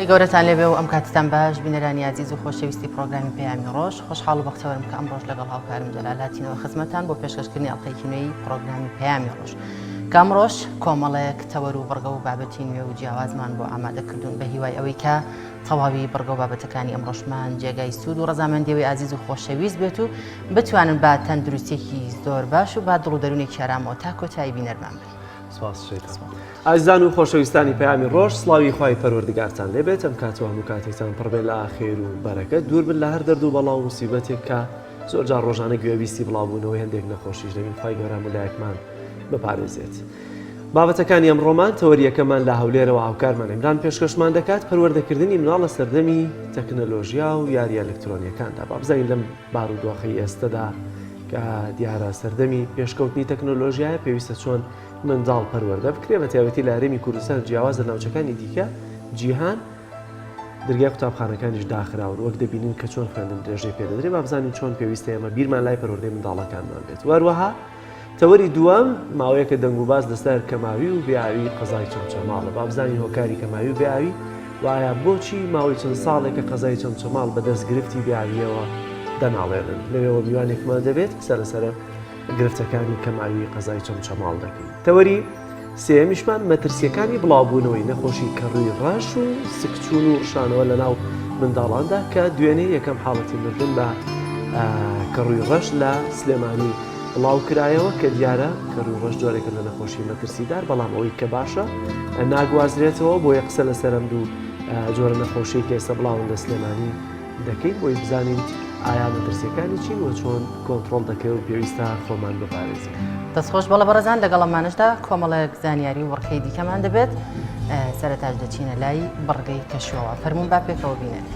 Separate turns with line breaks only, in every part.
خوای گەورەتان لێبێ و ئەم کاتتان باش بینەرانی ئازیز و خۆشەویستی پرۆگرامی پەیامی ڕۆژ خۆشحاڵ و بەختەوەرم کە ئەمڕۆژ لەگەڵ هاوکارم جەلال هاتینەوە خزمەتان بۆ پێشکەشکردنی ئەڵقەیەکی نوێی پرۆگرامی پەیامی ڕۆژ کە ئەمڕۆش کۆمەڵێک تەوەر و بڕگە و بابەتی نوێ و جیاوازمان بۆ ئامادە کردوون بە هیوای ئەوەی کە تەواوی بڕگە و بابەتەکانی ئەمڕۆشمان جێگای سوود و ڕەزامەندیەوەی ئازیز و خۆشەویست بێت و بتوانن بە تەندروستیەکی زۆر باش و بە دڵ و دەروونێکی ئارامەوە تا کۆتایی بینەرمان بن.
سپاس شەیتان. ئازیزان و خۆشەویستانی پەیامی ڕۆژ سڵاوی خوای پەروەردگارتان لێبێت ئەم کات و هەموو کاتێکتان پڕ بێت لە خێر و بەرەکەت دوور بن لە هەر دەرد و بەڵا و موسیبەتێک کە زۆر جار ڕۆژانە گوێبیستی بڵاوبوونەوەی هەندێک نەخۆشیش دەبین خوای گەورە هەموو لایەکمان بپارێزێت. بابەتەکانی ئەمڕۆمان تەوەریەکەمان لە هەولێرەوە هاوکارمان عیمران پێشکەشمان دەکات پەروەردەکردنی مناڵ لە سەردەمی تەکنەلۆژیا و یاریە ئەلکترۆنیەکاندا با بزانین لەم بارودۆخەی ئێستەدا کە دیارە سەردەمی پێشکەوتنی تەکنۆلۆژیایە پێویستە چۆن منداڵ پەروەردە بکرێ بە تایبەتی لە هەرێمی کوردستان جیاواز لە ناوچەکانی دیکە جیهان درگای قوتابخانەکانیش داخراون وەک دەبینین کە چۆن خوێندن درێژەی پێدەدرێ با بزانین چۆن پێویستە ئێمە بیرمان لای پەروەردەی منداڵەکانمان بێت وەروەها تەوەری دووەم، ماوەیەکە دەنگوباس لەسەر کەماوی و بێ ئاوی قەزای چەمچەماڵە، با بزانین هۆکاری کەماوی و بێ ئاوی و ئایا بۆچی ماوەی چەند ساڵێکە قەزای چەمچەماڵ بەدەست گرفتی بێ ئاوییەوە دەناڵێنن؟ لەوێوە میوانێکمان دەبێت قسە لەسەر گرفتەکانی کەماوی قەزای چەمچەماڵ دەکەین. تەوەری سێیەمیشمان مەترسییەکانی بڵاوبوونەوەی نەخۆشی کەڕووی ڕەش و سکچوون و ڕشانەوە لەناو منداڵاندا کە دوێنێ یەکەم حاڵەتی مردن بە کەڕووی ڕەش لە سلێمانی بڵاوکرایەوە کە دیارە کەڕووی ڕەش جۆرێکە لە نەخۆشی مەترسیدار بەڵام ئەوەی کە باشە ناگوازرێتەوە بۆیە قسە لەسەر ئەم دوو جۆرە نەخۆشی کە ئێستا بڵاون لە سلێمانی دەکەین بۆی بزانین ئایا مەترسیەکانی چین و چۆن کۆنترۆڵ دەکرێت و پێویستە خۆمان بپارێزین.
دەستخۆش بەڵێ بەڕێزان لەگەڵ ئەمانەشدا کۆمەڵێک زانیاری و بڕکەی دیکەمان دەبێت سەرەتاش دەچینە لای بڕگەی کەشوەوە فەرموون با پێکەوە بینێت.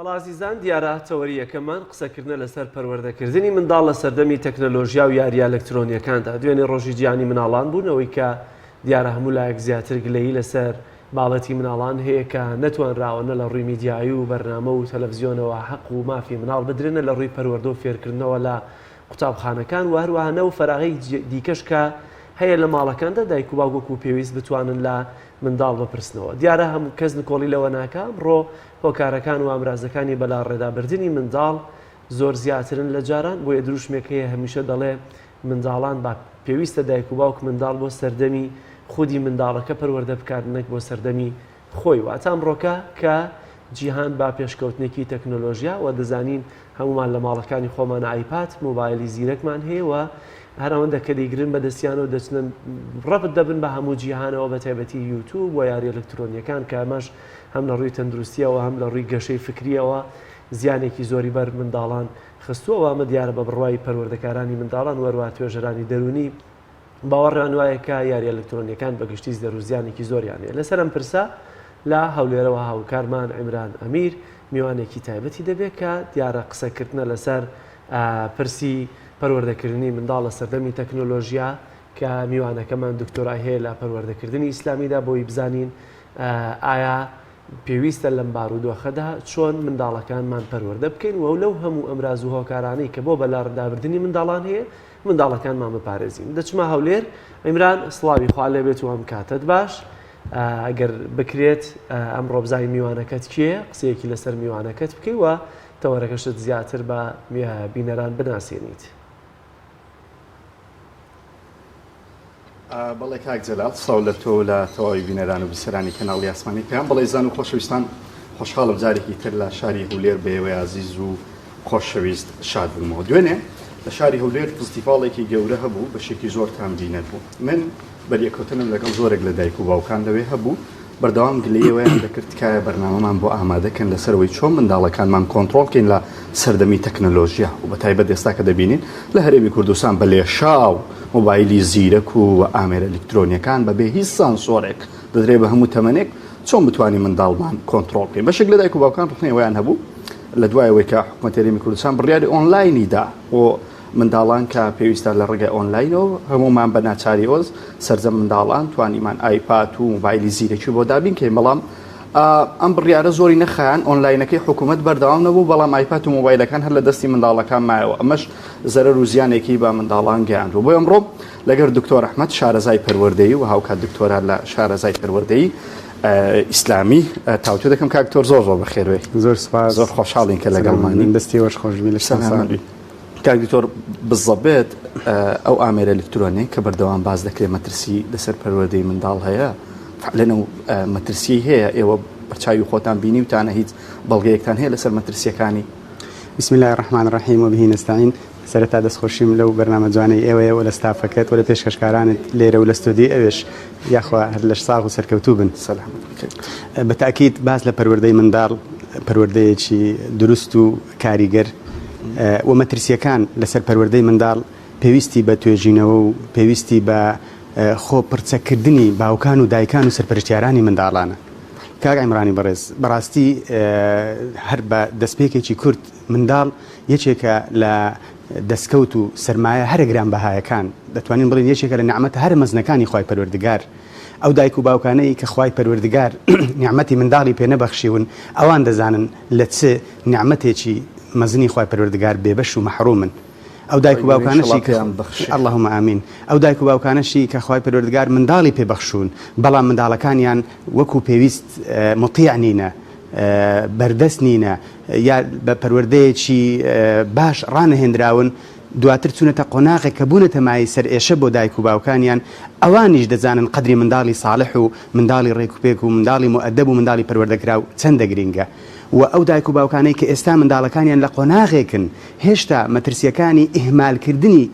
بەڵا ئازیزان دیارە تەوەری یەکەممان قسەکردنە لەسەر پەروەردەکردنی منداڵ لە سەردەمی تەکنەلۆژیا و یاریە ئەلکترۆنیەکاندا دوێنێ ڕۆژی جیهانی مناڵان بوون ئەوەی کە دیارە هەموو لایەک زیاتر گلەیی لەسەر بابەتی مناڵان هەیە کە نەتوانراوە نە لە ڕووی میدیایی و بەرنامە و تەلەفزیۆنەوە حەق و مافی مناڵ بدرێن نە لە ڕووی پەروەردە و فێرکردنەوە لە قوتابخانەکان و هەروەها نە و فەراغی دیکەش کە هەیە لە ماڵەکاندا دایک و باوک وەکو پێویست بتوانن لە منداڵ بپرسنەوە. دیارە هەموو کەس نکۆڵی لەوە ناکا ئەمڕۆ هۆکارەکان و ئامرازەکانی بەلاڕێدابردنی منداڵ زۆر زیاترن لە جاران، بۆیە دروشمێک هەیە هەمیشە دەڵێ منداڵان با پێویستە دایک و باوک منداڵ بۆ سەردەمی خودی منداڵەکە پەروەردە بکات نەک بۆ سەردەمی خۆی واتە ئەمڕۆکە کە جیهان با پێشکەوتنێکی تەکنۆلۆژیا و دەزانین هەموومان لە ماڵەکانی خۆمان ئایپاد مۆبایلی زیرەکمان هەیە و هەر ئەوەندە کە دەیگرن بە دەستیانەوە دەچنە ڕەبت دەبن بە هەموو جیهانەوە بە تایبەتی یوتوب و یاری ئەلکترۆنیەکان کە ئەمەش هەم لە ڕووی تەندروستیەوە هەم لە ڕووی گەشەی فکریەوە زیانێکی زۆری بەر منداڵان خستووە و ئەمە دیارە بە بڕوای پەروەردەکارانی منداڵان و هەروەها توێژەرانی دەروونی باوەڕیان وایە کە یاریە ئەلکترۆنیەکان بە گشتی زەرو زیانێکی زۆریان هەیە. لەسەر ئەم پرسە لە هەولێرەوە هاوکارمان عیمران ئەمیر میوانێکی تایبەتی دەبێت کە دیارە قسەکردنە لەسەر پرسی پەروەردەکردنی منداڵ لە سەردەمی تەکنۆلۆژیا کە میوانەکەمان دکتۆرای هەیە لە پەروەردەکردنی ئیسلامیدا بۆی بزانین ئایا پێویستە لەم بارودۆخەدا چۆن منداڵەکانمان پەروەردە بکەین و لەو هەموو ئەمراز و هۆکارانەی کە بۆ بەلاڕدابردنی منداڵان هەیە منداڵەکانمان بپارێزین. دەچمە هەولێر عیمران سڵاوی خوا لێبێت و ئەم کاتەت باش ئەگەر بکرێت ئەمڕۆ بزانین میوانەکەت کێیە قسەیەکی لەسەر میوانەکەت بکەی و تەوەرەکەشت زیاتر بە بینەران بناسێنیت.
بەڵێ کاک جەلال سڵاو لە تۆ و لە تەواوی بینەران و بیسەرانی کەناڵی ئاسمانی پەیام. بەڵێ ئیزان و خۆشەویستان خۆشحاڵم جارێکی تر لە شاری هەولێر بە ئێوەی ئازیز و خۆشەویست شاد بوومەوە. دوێنێ لە شاری هەولێر فستیڤاڵێکی گەورە هەبوو، بەشێکی زۆرتان بینەر بوو. من بەریەکەوتنم لەگەڵ زۆرێک لە دایک و باوکان لەوێ هەبوو، بەردەوام گلەیی ئەوەیان دەکرد تکایە بەرنامەمان بۆ ئامادە کەن لەسەر ئەوەی چۆن منداڵەکانمان کۆنتڕۆڵ کەین لە سەردەمی تەکنەلۆژیا و بەتایبەت ئێستا کە دەبینین لە هەرێمی کوردستان بە لێشاو مۆبایلی زیرەک و ئامێرە ئەلیکترۆنیەکان بەبێ هیچ سانسۆرێک دەدرێ بە هەموو تەمەنێک چۆن بتوانین منداڵمان کۆنتڕۆڵ بکەین بەشێک لە دایک و باوکان ڕخنەی ئەوەیان هەبوو لە دوای ئەوەی کە حکومەتی هەرێمی کوردستان بڕیاری ئۆنلاینی دا بۆ منداڵان کە پێویستە لە ڕێگای ئۆنلاینەوە هەموومان بە ناچاریەوە سەرجەم منداڵان توانیمان ئایپاد و مۆبایلی زیرەکی بۆ دابین کەین بەڵام ئەم بڕیارە زۆری نەخایان ئۆنلاینەکەی حکوومەت بەردەوام نەبوو بەڵام ئایپاد و مۆبایلەکان هەر لە دەستی منداڵەکان مایەوە ئەمەش زەرەر و زیانێکی بە منداڵان گەیاندووە بۆ ئەمڕۆ لەگەر دکتۆر ئەحمەد شارەزای پەروەردەیی و هاوکات دکتۆرا لە شارەزای پەروەردەیی ئیسلامی تاوتوێ دەکەم کاک دکتۆر زۆر زۆر بەخێربێی
زۆر سپاس
زۆر خۆشحاڵین کە لەگەڵمانی
دەستی وەش خۆش بی لە
سەلامەت بی. کاک دکتۆر بزەبێت ئەو ئامێرە ئەلکترۆنیەی کە بەردەوام باس دەکرێت مەترسی لەسەر پەروەردەی منداڵ هەیە فعلەن ئەو مەترسیەی هەیە ئێوە بەچاوی خۆتان بینیوتانە هیچ بەڵگەیەکتان هەیە لەسەر مەترسیەکانی؟
بسم اللە الرحمن الرحیم وبه نستعین سەرەتا دەستخۆشیم لەو بەرنامە جوانەی ئێوەیە و لە ستافەکەت و لە پێشکەشکارانت لێرە و لە ستۆدیۆی ئەوێش یاخوا هەر لەش ساغ و سەرکەوتوو بن.
سەلامەت بکەیت.
بە تاکید باس لە پەروەردەی منداڵ پەروەردەیەکی دروست و کاریگەر و مەترسییەکان لەسەر پەروەردەی منداڵ پێویستی بە توێژینەوە و پێویستی بە خۆ پڕچەککردنی باوکان و دایکان و سەرپەرشتیارانی منداڵانە. کاک عیمرانی بەڕێز بەڕاستی هەر بە دەستپێکێکی کورت منداڵ یەکێکە لە دەستکەوت و سەرمایە هەرە گرانبەهایەکان، دەتوانین بڵێین یەکێکە لە نیعمەتە هەرە مەزنەکانی خوای پەروەردگار. ئەو دایک و باوکانەی کە خوای پەروەردگار نیعمەتی منداڵی پێ نەبەخشیون ئەوان دەزانن لە چ نیعمەتێکی مەزنی خوای پەروەردگار بێبەش و مەحرومن. ئەو دایک و باوکانەشی کە اللهم آمین ئەو دایک و باوکانەشی کە خوای پەروەردگار منداڵی پێ بەخشوون بەڵام منداڵەکانیان وەکو پێویست مطیع نینە بەردەست نینە یا بە پەروەردەیەکی باش ڕانەهێنراون دواتر چوونەتە قۆناغێک کە بوونەتە مایەی سەرئێشە بۆ دایک و باوکانیان، ئەوانیش دەزانن قەدری منداڵی ساڵح و منداڵی ڕێکوپێک و منداڵی موئەدەب و منداڵی پەروەردەکراو چەندە گرینگە و ئەو دایک و باوکانەی کە ئێستا منداڵەکانیان لە قۆناغێکن هێشتا مەترسییەکانی ئیهمالکردنی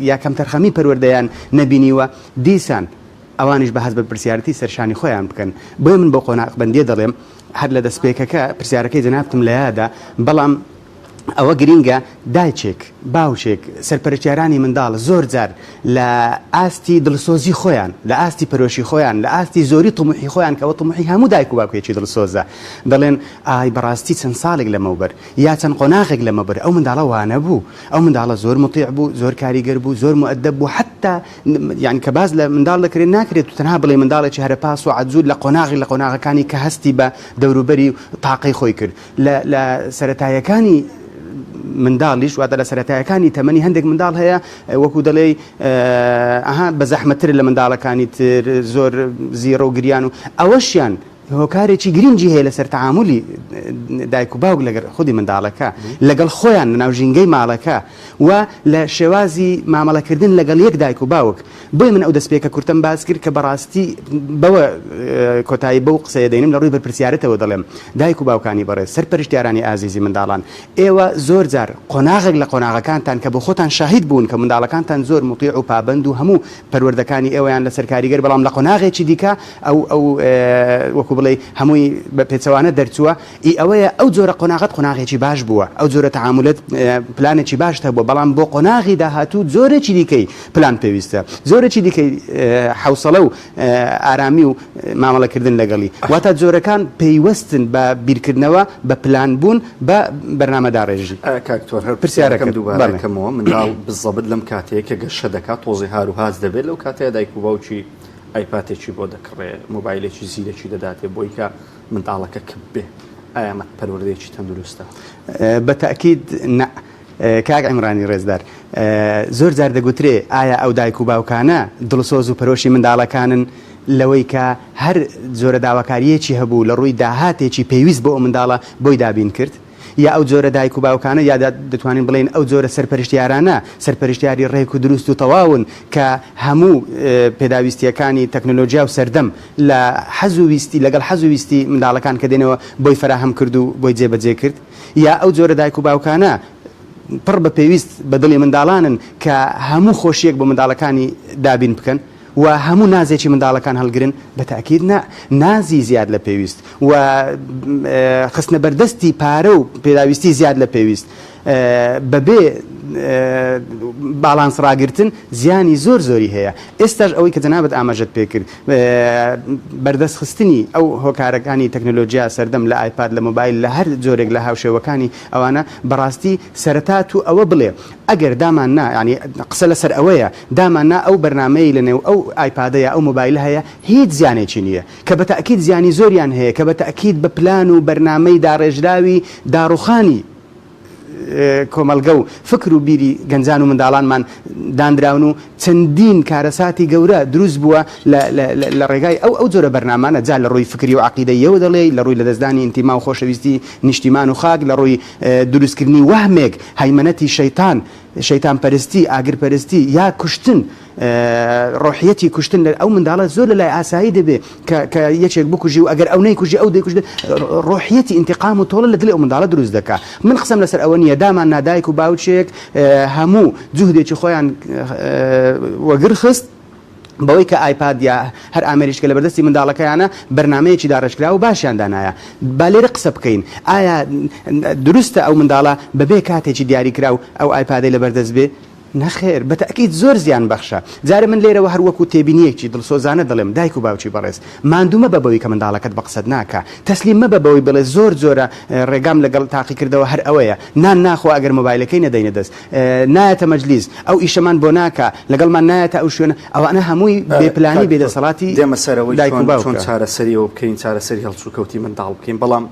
یا کەمتەرخەمی پەروەردەیان نەبینیوە دیسان ئەوانیش بە هەست بەرپرسیارەتی سەرشانی خۆیان بکەن. بۆیە من بۆ قۆناغبەندییە دەڵێم هەر لە دەستپێکەکە پرسیارەکەی جەنابتم لە یادە بەڵام ئەوە گرینگە دایکێک، باوکێک، سەرپەرشتیارانی منداڵ زۆر جار لە ئاستی دڵسۆزی خۆیان، لە ئاستی پەرۆشی خۆیان، لە ئاستی زۆری تموحی خۆیان کە ئەوە تموحی هەموو دایک و باوکێکی دڵسۆزە دەڵێن ئای بەڕاستی چەند ساڵێک لەمەوبەر یا چەند قۆناغێک لەمەوبەر ئەو منداڵە وانەبوو، ئەو منداڵە زۆر موتیع بوو، زۆر کاریگەر بوو، زۆر موئەدەب بوو حەتتا یانی کە باس لە منداڵ دەکرێت ناکرێت تو تەنها بڵێی منداڵێکی هەرە پاس و عەجول لە قۆناغێک لە قۆناغەکانی کە هەستی بە دەوروبەری و تاقەی خۆی کرد لە لە سەرەتایەکانی منداڵیش واتە لە سەرەتایەکانی تەمەنی هەندێک منداڵ هەیە وەکو دەڵێی ئەها بە زەحمەتتر لە منداڵەکانی تر زۆر زیڕە و گریان و ئەوەشیان هۆکارێکی گرنگی هەیە لەسەر تەعامولی دایک و باوک لەگەڵ خودی منداڵەکە، لەگەڵ خۆیان لەناو ژینگەی ماڵەکە و لە شێوازی مامەڵەکردن لەگەڵ یەک دایک و باوک. بۆیە من ئەو دەستپێکە کورتەم باس کرد کە بەڕاستی بەوە کۆتایی بەو قسەیە دەینم لە ڕووی بەرپرسیارەتەوە دەڵێم دایک و باوکانی بەڕێز، سەرپەرشتیارانی ئازیزی منداڵان، ئێوە زۆر جار قۆناغێک لە قۆناغەکانتان کە بۆ خۆتان شاهید بوون کە منداڵەکانتان زۆر موتیع و پابەند و هەموو پەروەردەکانی ئێوەیان لەسەر کاریگەر بەڵام لە قۆناغێکی دیکە ئەو ئەو وەکو. بڵێی هەمووی بە پێچەوانە دەرچووە، ئی ئەوەیە ئەو جۆرە قۆناغەت قۆناغێکی باش بووە، ئەو جۆرە تەعامولەت پلانێکی باشت هەبووە، بەڵام بۆ قۆناغی داهاتوو جۆرێکی دیکەی پلان پێویستە، جۆرێکی دیکەی حەوسەڵە و ئارامی و مامەڵەکردن لەگەڵی. واتە جۆرەکان پەیوەستن بە بیرکردنەوە، بە پلان بوون، بە بەرنامەداڕێژی.
کاک دکتۆر هەر پرسیارەکەم دووبارە ئەکەمەوە، منداڵ بزەبت لەم کاتەیە کە گەشە دەکات تۆزێ هاروهاج دەبێت، لەو کاتەیە دایک و باوکی ئایپاتێکی بۆ دەکڕێ، مۆبایلێکی زیرەکی دەداتێ بۆی کە منداڵەکە کپ بێ، ئایا ئەمە پەروەردەیەکی تەندروستە؟
بە تەئکید نا. کاک عیمرانی ڕێزدار، زۆر جار دەگوترێ ئایا ئەو دایک و باوکانە دڵسۆز و پەرۆشی منداڵەکانن لەوەی کە هەر جۆرە داواکارییەکی هەبوو لە ڕووی داهاتێکی پێویست بۆ ئەو منداڵە بۆی دابین کرد؟ یا ئەو جۆرە دایک و باوکانە یا دەتوانین بڵێین ئەو جۆرە سەرپەرشتیارانە سەرپەرشتیاری ڕێک و دروست و تەواون کە هەموو پێداویستییەکانی تەکنۆلۆژیا و سەردەم لە حەز و ویستی لەگەڵ حەز و ویستی منداڵەکان کە دێنەوە بۆی فەراهەم کرد و بۆی جێبەجێ کرد؟ یا ئەو جۆرە دایک و باوکانە پڕ بە پێویست بە دڵی منداڵانن کە هەموو خۆشییەک بۆ منداڵەکانی دابین بکەن و هەموو نازێکی منداڵەکان هەڵگرن؟ بە تەئکید نا. نازی زیاد لە پێویست و خستنە بەردەستی پارە و پێداویستی زیاد لە پێویست بەبێ باڵانس ڕاگرتن زیانی زۆر زۆری هەیە. ئێستاش ئەوەی کە جەنابت ئاماژەت پێکرد بەردەست خستنی ئەو هۆکارەکانی تەکنەلۆجیا سەردەم لە ئایپاد لە مۆبایل لە هەر جۆرێک لە هاوشێوەکانی ئەوانە بەڕاستی سەرەتا تو ئەوە بڵێ ئەگەر دامان نا یانی قسە لەسەر ئەوەیە دامان نا ئەو بەرنامەیەی لە نێو ئەو ئایپادە یا ئەو مۆبایلە هەیە هیچ زیانێکی نییە کە بە تەئکید زیانی زۆریان هەیە کە بە تەئکید بە پلان و بەرنامەی داڕێژراوی داڕوخانی کۆمەڵگە و فکر و بیری گەنجان و منداڵانمان دانراون و چەندین کارەساتی گەورە دروست بووە لە ڕێگای ئەو ئەو جۆرە بەرنامانە جا لە ڕووی فکری و عەقیدەییەوە دەڵێی لە ڕووی لەدەستدانی ئینتیما و خۆشەویستی نیشتیمان و خاک لە ڕووی دروستکردنی وەهمێک هەیمەنەتی شەیتان شەیتان پەرستی ئاگر پەرستی یا کوشتن ڕۆحیەتی کوشتن لە ئەو منداڵە زۆر لە لای ئاسایی دەبێ کە کە یەکێک بکوژی و ئەگەر ئەو نەیکوژی ئەو دەیکوژ ڕۆحیەتی ئینتقام و تۆڵە لە دڵی ئەو منداڵە دروست دەکا من قسەم لەسەر ئەوە نییە دامان نادایک و باوکێک هەموو جوهدێکی خۆیان وەگر خست بەوەی کە ئایپاد یا هەر ئامێریش کە لەبەردەستی منداڵەکەیانە بەرنامەیەکی داڕێژکراو باشیان دانایە با لێرە قسە بکەین ئایا دروستە ئەو منداڵە بەبێ کاتێکی دیاریکراو ئەو ئایپادەی لەبەردەست بێ؟ نەخێر بە تەئکید زۆر زیان بەخشە. جارێ من لێرەوە هەر وەکو تێبینییەکی دڵسۆزانە دەڵێم دایک و باوکی بەڕێز ماندوو مەبە بەوەی کە منداڵەکەت بە قسەت ناکا تەسلیم مەبە بەوەی بڵێ زۆر جۆرە ڕێگام لەگەڵ تاقیکردەوە هەر ئەوەیە نان ناخوا ئەگەر مۆبایلەکەی نەدەینە دەست نایەتە مەجلیس ئەو ئیشەمان بۆ ناکا لەگەڵمان نایەتە ئەو شوێنە ئەوانە هەمووی بێ پلانی بێ دەسەڵاتی
دێمە سەرەوەی
دایک و
چۆن
باوکە.
چارەسەری ئەوە بکەین چارەسەری هەڵسوکەوتی منداڵ بکەین بەڵام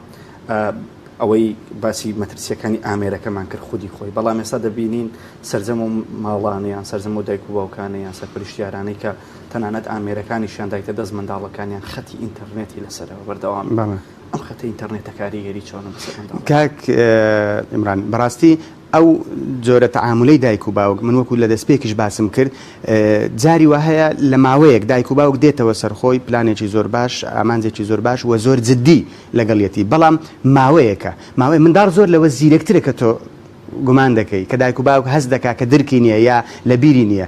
ئەوەی باسی مەترسیەکانی ئامێرەکەمان کرد خودی خۆی بەڵام ئێستا دەبینین سەرجەم و ماڵانە یان سەرجەم و دایک و باوکانە یان سەرپەرشتیارانەی کە تەنانەت ئامێرەکانیشیان دایتە دەست منداڵەکانیان خەتی ئینتەرنێتی لەسەرەوە بەردەوام ئەم خەتە ئینتەرنێتە کاریگەری چۆنە بەسەر منداڵ؟
کاک ئیمران بەڕاستی ئەو جۆرە تەعامولەی دایک و باوک من وەکو لە دەستپێکیش باسم کرد جاری وا هەیە لە ماوەیەک دایک و باوک دێتەوە سەرخۆی پلانێکی زۆر باش ئامانجێکی زۆر باش و زۆر جدی لەگەڵیەتی بەڵام ماوەیەکە ماوەی منداڵ زۆر لەوە زیرەکترە کە تۆ گومان دەکەی کە دایک و باوک هەست دەکا کە درکی نییە یا لە بیری نییە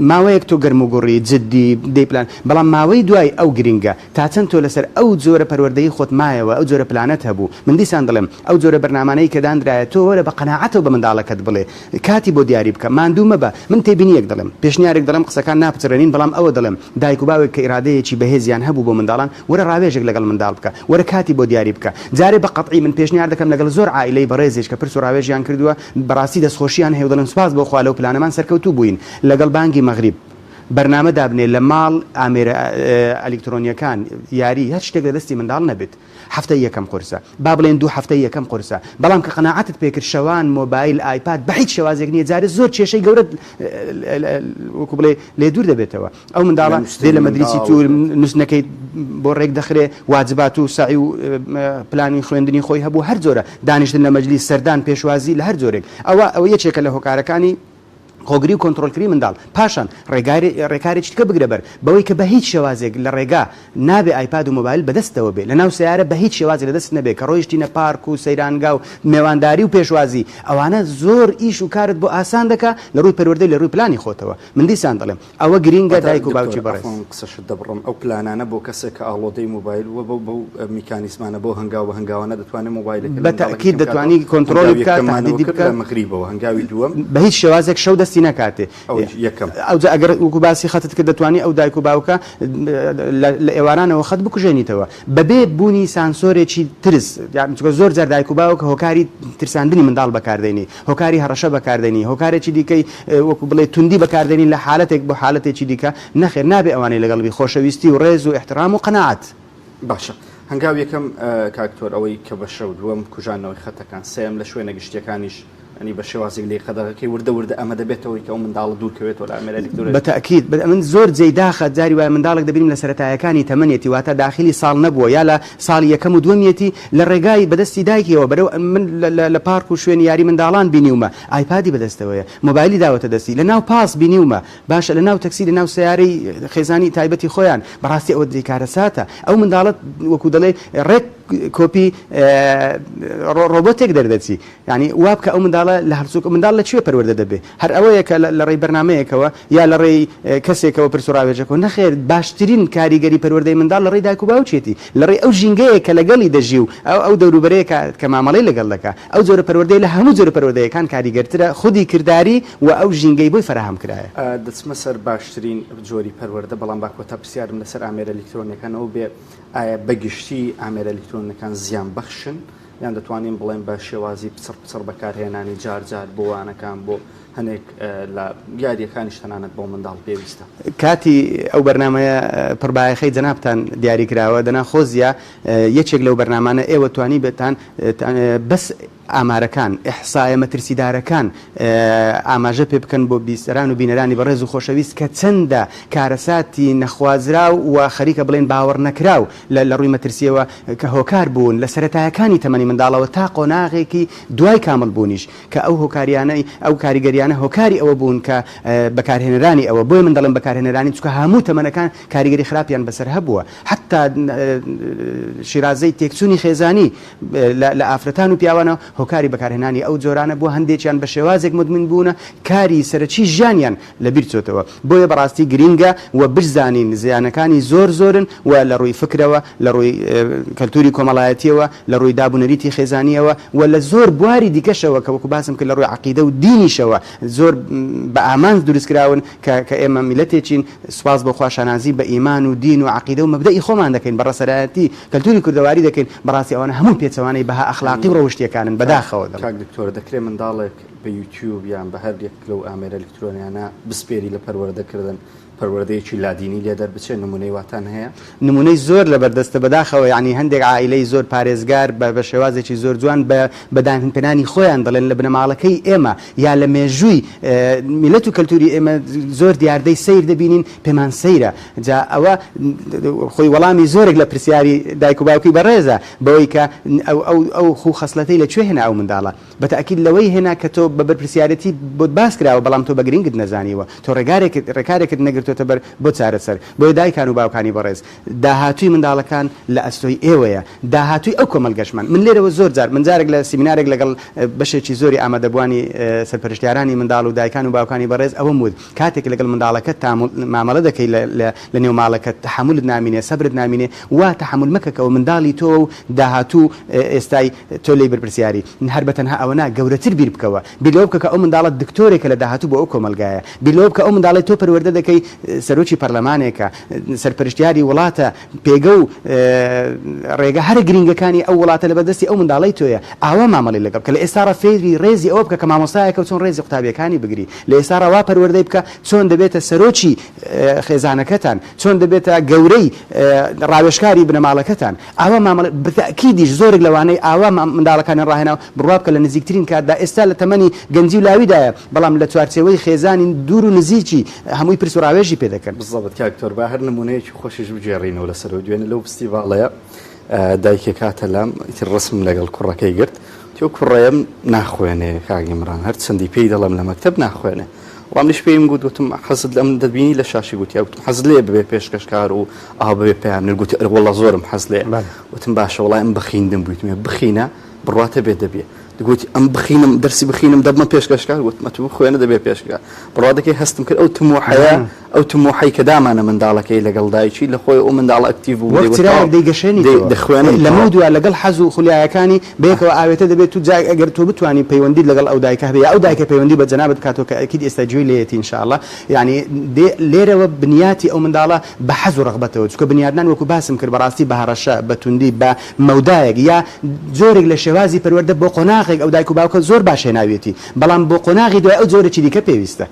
ماوەیەک تۆ گەرم و گوڕی جدی دەی پلان بەڵام ماوەی دوای ئەو گرنگە تا چەند تۆ لەسەر ئەو جۆرە پەروەردەی خۆت مایەوە ئەو جۆرە پلانەت هەبوو من دیسان دەڵێم ئەو جۆرە بەرنامانەی کە داندرایە تۆ وەرە بە قەناعەتەوە بە منداڵەکەت بڵێ کاتی بۆ دیاری بکە ماندوو مەبە من تێبینیەک دەڵێم پێشنیارێک دەڵێم قسەکان ناپچڕێنین بەڵام ئەوە دەڵێم دایک و باوێک کە ئیرادەیەکی بەهێزیان هەبوو بۆ منداڵان وەرە ڕاوێژێک لەگەڵ منداڵ بکە وەرە کاتی بۆ دیاری بکە جارێ بە قەتعی من پێشنیار دەکەم لەگەڵ زۆر عائیلەی بەڕێزیش کە پرس و ڕاوێژیان کردووە بەڕاستی دەستخۆشیان هەیە و دەڵێن سوپاس بۆ خوا لەو پلانەمان سەرکەوتوو بووین لەگەڵ بانگی مەغریب بەرنامە دابنێ لە ماڵ ئامێرە ئەلیکترۆنیەکان یاری هەر شتێک لە دەستی منداڵ نەبێت هەفتەی یەکەم قورسە با بڵێن دوو هەفتەی یەکەم قورسە بەڵام کە قەناعەتت پێکرد شەوان مۆبایل ئایپاد بە هیچ شێوازێک نییە جارێ زۆر کێشەی گەورەت وەکو بڵێ لێ دوور دەبێتەوە ئەو منداڵە دێ لە مەدریسی تور نووسنەکەی بۆ ڕێک دەخرێ واجبات و سەعی و پلانی خوێندنی خۆی هەبوو هەر جۆرە دانیشتن لە مەجلیس سەردان پێشوازی لە هەر جۆرێک ئەوە ئەوە یەکێکە لە هۆکارەکانی. خۆگری و کۆنتڕۆڵکردنی منداڵ، پاشان ڕێکارێکی دیکە بگرە بەر، بەوەی کە بە هیچ شێوازێک لە ڕێگا نابێ ئایپاد و مۆبایل بەدەستتەوە بێ، لەناو سەیارە بە هیچ شێوازێک لەدەستت نەبێ، کە ڕۆیشتینە پارک و سەیرانگا و مێوانداری و پێشوازی، ئەوانە زۆر ئیش و کارت بۆ ئاسان دەکا لە ڕووی پەروەردەی لە ڕووی پلانی خۆتەوە. من دیسان دەڵێم ئەوە گرینگە
واتە
دایک و
دکتۆر
باوکی بەڕێز.
عەفوەن قسەشت دەبڕم، ئەو پلانانە بۆ کەسێک کە ئاڵۆدەی مۆبایل بووە بەو بەو میکانیزمانە بەو هەنگاو بە هەنگاوانە دەتوانێ مۆبایلەکە لە
بە
منداڵەکەی
تەئکید
کەم بکاتەوە،
دەتوانی کۆنتڕۆڵی
هەنگاوی
بکا،
یەکەممانەوە
تەهدیدی
کرد
بکا.
لە مەغریبەوە، هەنگاوی دووەم.
بە هیچ شێوازێک شەو دەستی نەکاتێ.
ئەوەیش یەکەم.
ئەوجا ئەگەر وەکو باسی خەتت کرد دەتوانی ئەو دایک و باوکە لە ئێوارانەوە خەت بکوژێنیتەوە بەبێ بوونی سانسۆرێکی ترس، چونکە زۆر جار دایک و باوک هۆکاری ترساندنی منداڵ بەکاردێنی، هۆکاری هەڕەشە بەکاردێنی، هۆکارێکی دیکەی وەکو بڵێی توندی بەکاردێنی لە حالەتێک بۆ حالەتێکی دیکە، نەخێر نابێ ئەوانەی لەگەڵ بی، خۆشەویستی و ڕێز و ئیحتڕام و قەناعەت.
باشە هەنگاو یەکەم کاک دکتۆر ئەوەی کە بە شەو، دووەم کوژاندنەوەی خەتەکان، سێیەم لە شوێنە گشتیەکانیش یانی بە شێوازێک لێی قەدەغەکەی وردە وردە ئەمە دەبێتە هۆی کە ئەو منداڵە دوور کەوێتەوە لە ئامێرە ئەلیکترۆنیەکان.
بە تەئکید من زۆر جێی داخە جاری وایە منداڵێک دەبینم لە سەرەتایەکانی تەمەنیەتی واتە داخیلی ساڵ نەبووە یا لە ساڵی یەکەم و دووەمیەتی لە ڕێگای بە دەستی دایکیەوە بەرەو من لە پارک و شوێنی یاری منداڵان بینیومە ئایپادی بەدەستەوەیە مۆبایلی داوەتە دەستی لە ناو پاس بینیومە باشە لە ناو تەکسی لە ناو سەیارەی خێزانی تایبەتی خۆیان بەڕاستی ئەوە جێی کارەساتە ئەو منداڵە وەکو دەڵێ ڕێک کۆپی ڕۆبۆتێک دەردەچی یانی وا بکە ئەو منداڵە لە هەڵسوک منداڵ لە کوێ پەروەردە دەبێ هەر ئەوەیە کە لە ڕێی بەرنامەیەکەوە یا لە ڕێی کەسێکەوە پرس و ڕاوێژەکەوە نەخێر باشترین کاریگەری پەروەردەی منداڵ لە ڕێی دایک و باوکیەتی لە ڕێی ئەو ژینگەیە کە لەگەڵی دەژی و ئەو ئەو دەوروبەرەیە کە کە مامەڵەی لەگەڵ دەکا ئەو جۆرە پەروەردەیە لە هەموو جۆرە پەروەردەیەکان کاریگەرترە خودی کرداری و ئەو ژینگەی بۆی فەراهەم کرایە.
دەچمە سەر باشترین جۆری پەروەردە بەڵام با کۆتا پرسیارم لەسەر ئامێرە ئەلیکترۆنیەکان ئەوە بێ ئایا بەگشتی ئامێرە ئەلیکترۆنیەکان زیان بەخشن یان دەتوانین بڵێین بە شێوازی پچڕ پچڕ بەکارهێنانی جار جار بۆ وانەکان بۆ هەنێک لە یارییەکانیش تەنانەت بۆ منداڵ پێویستە.
کاتی ئەو بەرنامەیە پڕبایەخەی جەنابتان دیاری کراوە دەنا خۆزیا یەکێک لەو بەرنامانە ئێوە توانیبێتان بەس ئامارەکان ئیحسایە مەترسیدارەکان ئاماژە پێ بکەن بۆ بیسەران و بینەرانی بەڕێز و خۆشەویست کە چەندە کارەساتی نەخوازراو و خەریکە بڵێن باوەڕنەکراو لە لە ڕووی مەترسییەوە کە هۆکار بوون لە سەرەتایەکانی تەمەنی منداڵەوە تا قۆناغێکی دوای کامڵ بوونیش کە ئەو هۆکاریانەی ئەو کاریگەریانە هۆکاری ئەوە بوون کە بەکارهێنەرانی ئەوە بۆیە من دەڵێم بەکارهێنەرانی چونکە هەموو تەمەنەکان کاریگەری خراپیان بەسەر هەبووە حەتا شیرازەی تێکچوونی خێزانی لە ئافرەتان و پیاوانە هۆکاری بەکارهێنانی ئەو جۆرانە بووە هەندێکیان بە شێوازێک مدمن بوونە کاری سەرەکی ژیانیان لەبیر چۆتەوە بۆیە بەڕاستی گرینگە و بشزانین زیانەکانی زۆر زۆرن و لە ڕووی فکرەوە لە ڕووی کەلتوری کۆمەڵایەتیەوە لە ڕووی داب و نەریتی خێزانیەوە و لە زۆر بواری دیکەشەوە کە وەکو باسم کرد لە ڕووی عەقیدە و دینیشەوە زۆر بە ئامانج دروست کراون کە کە ئێمە میلەتێکین سوپاس بۆ خوا شانازی بە ئیمان و دین و عەقیدە و مەبدەئی خۆمان دەکەین بە ڕەسەنایەتی کەلتوری کوردەواری دەکەین بەڕاستی ئەوانە هەموو پێچەوانەی بەها ئەخلاقی و ڕەوشتیەکانن بەداخەوە دەڵێم.
کاک دکتۆر دەکرێ منداڵێک بە یوتیوب یان بە هەر یەک لەو ئامێرە ئەلیکترۆنیانە بسپێری لە پەروەردە کردن پەروەردەیەکی لادینی لێ دەربچێ نمونەی واتان هەیە؟
نمونەی زۆر لەبەر دەستە بەداخەوە یەعنی هەندێک عائیلەی زۆر پارێزگار بە بە شێوازێکی زۆر جوان بە بە دانپێنانی خۆیان دەڵێن لە بنەماڵەکەی ئێمە یا لە مێژووی میللەت و کەلتوری ئێمە زۆر دیاردەی سەیر دەبینین پێمان سەیرە جا ئەوە خۆی وەڵامی زۆرێک لە پرسیاری دایک و باوکی بەڕێزە بەوەی کە ئەو ئەو ئەو خوو خەسڵەتەی لە کوێ هێنا ئەو منداڵە بە تەئکید لەوەی هێنا کە تۆ بە بەرپرسیارێتی بۆت باس کراوە بەڵام تۆ بە گرنگت نەزانیوە تۆ ڕێگارێکت ڕێکارێکت نەگرتۆتە بەر بۆ چارەسەر بۆیە دایکان و باوکانی بەڕێز داهاتووی منداڵەکان لە ئەستۆی ئێوەیە داهاتووی ئەو کۆمەڵگەشمان من لێرەوە زۆر جار من جارێک لە سیمینارێک لەگەڵ بەشێکی زۆری ئامادەبووانی سەرپەرشتیارانی منداڵ و دایکان و باوکانی بەڕێز ئەوەم وت کاتێک لەگەڵ منداڵەکەت مامەڵە دەکەی لە نێو ماڵەکەت تەحەمولت نامینێ سەبرت نامینێ وا تەحەمول مەکە کە ئەوە منداڵی تۆوە و داهاتوو ئێستای تۆ لێی بەرپرسیاری هەر بە تەنها ئەوە نا گەورەتر بیر بکەوە بیر لەوە بکە کە ئەو منداڵە دکتۆرێکە لە داهاتوو بۆ ئەو کۆمەڵگایە بیر لەوە بکە ئەو منداڵەی تۆ پەروەردە دەکەی سەرۆکی پەرلەمانێکە سەرپەرشتیاری وڵاتە پێگە و ڕێگە هەرە گرینگەکانی ئەو وڵاتە لەبەر دەستی ئەو منداڵەی تۆیە ئاوا مامەڵەی لەگەڵ بکە لە ئێستاڕا فێری ڕێزی ئەوە بکە کە مامۆستایەکە و چۆن ڕێزی قوتابیەکانی بگری لە ئێستاڕا وا پەروەردەی بکە چۆن دەبێتە سەرۆکی خێزانەکەتان چۆن دەبێتە گەورەی ڕاوێژکاری بنەماڵەکەتان ئاوا مامەڵە بەتەئکیدیش زۆرێک لەوانەی ئاوا منداڵەکانیان ڕاهێناوە بڕوا بکە لە نزیکترین کاتدا ئێستا لە تەمەنی گەنجی و لاویدایە بەڵام لە چوارچێوەی خێزانی دوور و نزیکی هەمووی پرس و ڕاوێژی پێ دەکەن.
بزەبت کاک دکتۆر با هەر نمونەیەکی خۆشیش بگێڕینەوە لەسەرەوە دوێنێ لەو فستیڤاڵەیە دایکێک هاتە لام ئیتر ڕسمم لەگەڵ کوڕەکەی گرت وتی ئەو کوڕەیەم ناخوێنێ کاک ئیمران هەر چەندی پێی دەڵێم لە مەکتەب ناخوێنێ. وەڵام منیش پێیم گوت گوتم حەزت لەم دەبینی لە شاشی گوتی گوتم حەزت لێ ببێ پێشکەشکار و ئاو ببێ پەیامنێر گوتی ئەرێ وەڵا زۆرم حەز لێ وتم باشە وەڵای ئەم بخیندم بوویتمێ بخینە بڕواتە بێ دەبێ گوتی ئەم بخینم دەرسی بخینم دەبمە پێشکەشکار وتم ئەتوو بخوێنە دەبێ پێشکەشکار بڕوا دەکەی هەستم کرد ئەو تموحەیە ئەو تموحەی کە دامانە منداڵەکەی لەگەڵ دایکی لە خۆی ئەو منداڵ active بوو
وەک چرایەک دەیگەشێنیتەوە
دەخوێنم
لەمەو دوا لەگەڵ حەز و خولیایەکانی بەیەکەوە ئاوێتە دەبێت و جا ئەگەر تۆ بتوانی پەیوەندیت لەگەڵ ئەو دایکە هەبێ یا ئەو دایکە پەیوەندی بە جەنابت بکاتەوە کە ئەکید ئێستا گوێی لێیەتی ان شاء اللە یانی دێ لێرەوە بنیاتی ئەو منداڵە بە حەز و ڕەغبەتەوە چونکە بنیادنان وەکو باسم کرد بەڕاستی بە هەڕەشە بە توندی بە مەودایەک یا جۆرێک لە شێوازی پەروەردە بۆ قۆناغێک ئەو دایک و باوکە زۆر باش هێناویەتی بەڵام بۆ قۆناغی دوای ئەو جۆرێکی دیکە پێویستە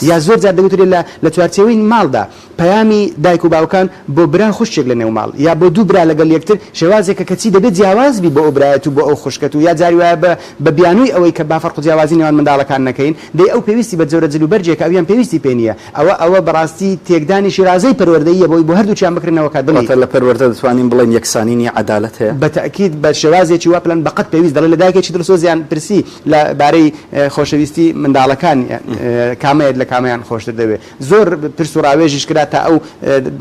یا زۆر جار دەگوترێ لە لە چوارچێوەی ماڵدا پەیامی دایک و باوکان بۆ برا خوشکێک لە نێو ماڵ یا بۆ دوو برا لەگەڵ یەکتر شێوازێکە کە چی دەبێ جیاواز بی بۆ ئەو برایەت و بۆ ئەو خوشکەت و یا جاری وایە بە بە بیانووی ئەوەی کە با فەرق و جیاوازی نێوان منداڵەکان نەکەین دەی ئەو پێویستی بە جۆرە جل و بەرگێکە ئەویان پێویستی پێ نییە ئەوە ئەوە بەڕاستی تێکدانی شیرازەی پەروەردەییە بۆی بۆ هەردووکیان بکرنەوە کە دڵی
واتە لە پەروەردە دەتوانین بڵێین یەکسانی نییە عەدالەت هەیە؟
بە تەئکید بە شێوازێکی وا پلان بە قەد پێویست دەڵێ لە دایکێکی دڵسۆزیان پرسی لە بارەی خۆشەویستی منداڵەکان کامەیەت لە کامەیان خۆشتر دەوێ زۆر پرس و ڕاوێژیش کرا تا ئەو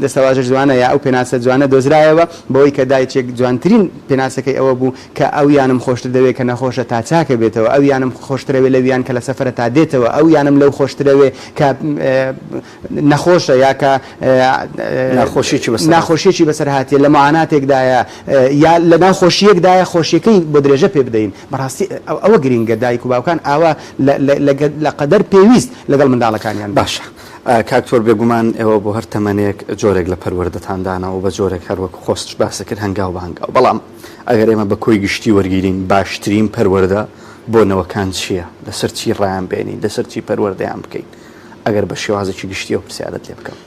دەستەواژە جوانە یا ئەو پێناسە جوانە دۆزرایەوە بەوەی کە دایکێک جوانترین پێناسەکەی ئەوە بوو کە ئەویانم خۆشتر دەوێ کە نەخۆشە تا چاکە بێتەوە، ئەویانم خۆشترەوێ لەویان کە لە سەفەرە تا دێتەوە، ئەویانم لەو خۆشترەوێ کە نەخۆشە یا کە
ناخۆشیەکی بەسەر
ناخۆشیەکی بەسەر هاتیە، لە موعاناتێکدایە یا لە ناو خۆشییەکدایە خۆشیەکەی بۆ درێژە پێ بدەین. بەڕاستی ئەوە گرینگە دایک و باوکان ئاوا لە قەدەر پێویست لەگەڵ منداڵەکانیان بن.
باشە کاک تۆر بێگومان ئێوە بۆ هەر تەمەنێک جۆرێک لە پەروەردەتان داناوە بە جۆرێک هەر وەک خۆستش باست کرد هەنگاو بە هەنگاو بەڵام ئەگەر ئێمە بە کۆی گشتی وەرگیرین باشترین پەروەردە بۆ نەوەکان چییە؟ لەسەر چی ڕایان بێنین؟ لەسەر چی پەروەردەیان بکەین؟ ئەگەر بە شێوازێکی گشتی ئەو پرسیارەت لێ بکەم.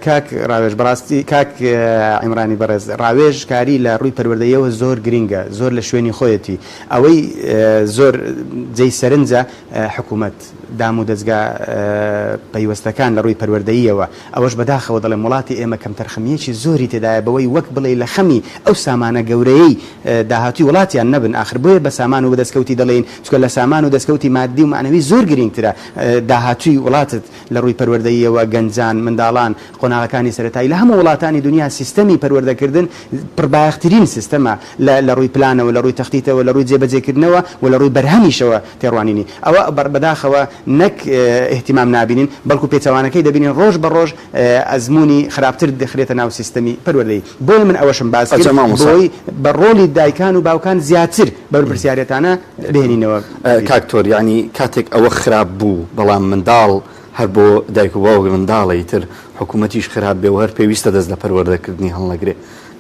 کاک ڕاوێژ بەڕاستی کاک عیمرانی بەڕێز ڕاوێژ کاری لە ڕووی پەروەردەییەوە زۆر گرینگە زۆر لە شوێنی خۆیەتی ئەوەی زۆر جێی سەرنجە حکوومەت دام و دەزگا پەیوەستەکان لە ڕووی پەروەردەییەوە ئەوەش بەداخەوە دەڵێم وڵاتی ئێمە کەمتەرخەمییەکی زۆری تێدایە بەوەی وەک بڵێی لە خەمی ئەو سامانە گەورەیەی داهاتووی وڵاتیان نەبن ئاخر بۆیە بە سامان و بەدەستکەوتی دەڵێین چونکە لە سامان و دەستکەوتی ماددی و مەعنەوی زۆر گرینگترە داهاتووی وڵاتت لە ڕووی پەروەردەییەوە گەنجان منداڵان قۆناغەکانی سەرەتایی لە هەموو وڵاتانی دونیا سیستەمی پەروەردەکردن پڕبایەخترین سیستەمە لە لە ڕووی پلانەوە لە ڕووی تەختیتەوە لە ڕووی جێبەجێکردنەوە و لە ڕووی بەرهەمیشەوە تێڕوانینی ئەوە بەداخەوە نەک ئیهتیمام نابینین بەڵکو پێچەوانەکەی دەبینین ڕۆژ بە ڕۆژ ئەزموونی خراپتر دەخرێتە ناو سیستەمی پەروەردەیی بۆیە من ئەوەشم باس کرد
ئەجا مامۆستا.
بۆی بە ڕۆڵی دایکان و باوکان زیاتر بەرپرسیارێتانە بهێنینەوە.
کاک تۆر یانی کاتێک ئەوە خراپ بوو بەڵام منداڵ هەر بۆ دایک و باوک منداڵە ئیتر حکوومەتیش خراپ بێ و هەر پێویستە دەست لە پەروەردەکردنی هەڵنەگرێ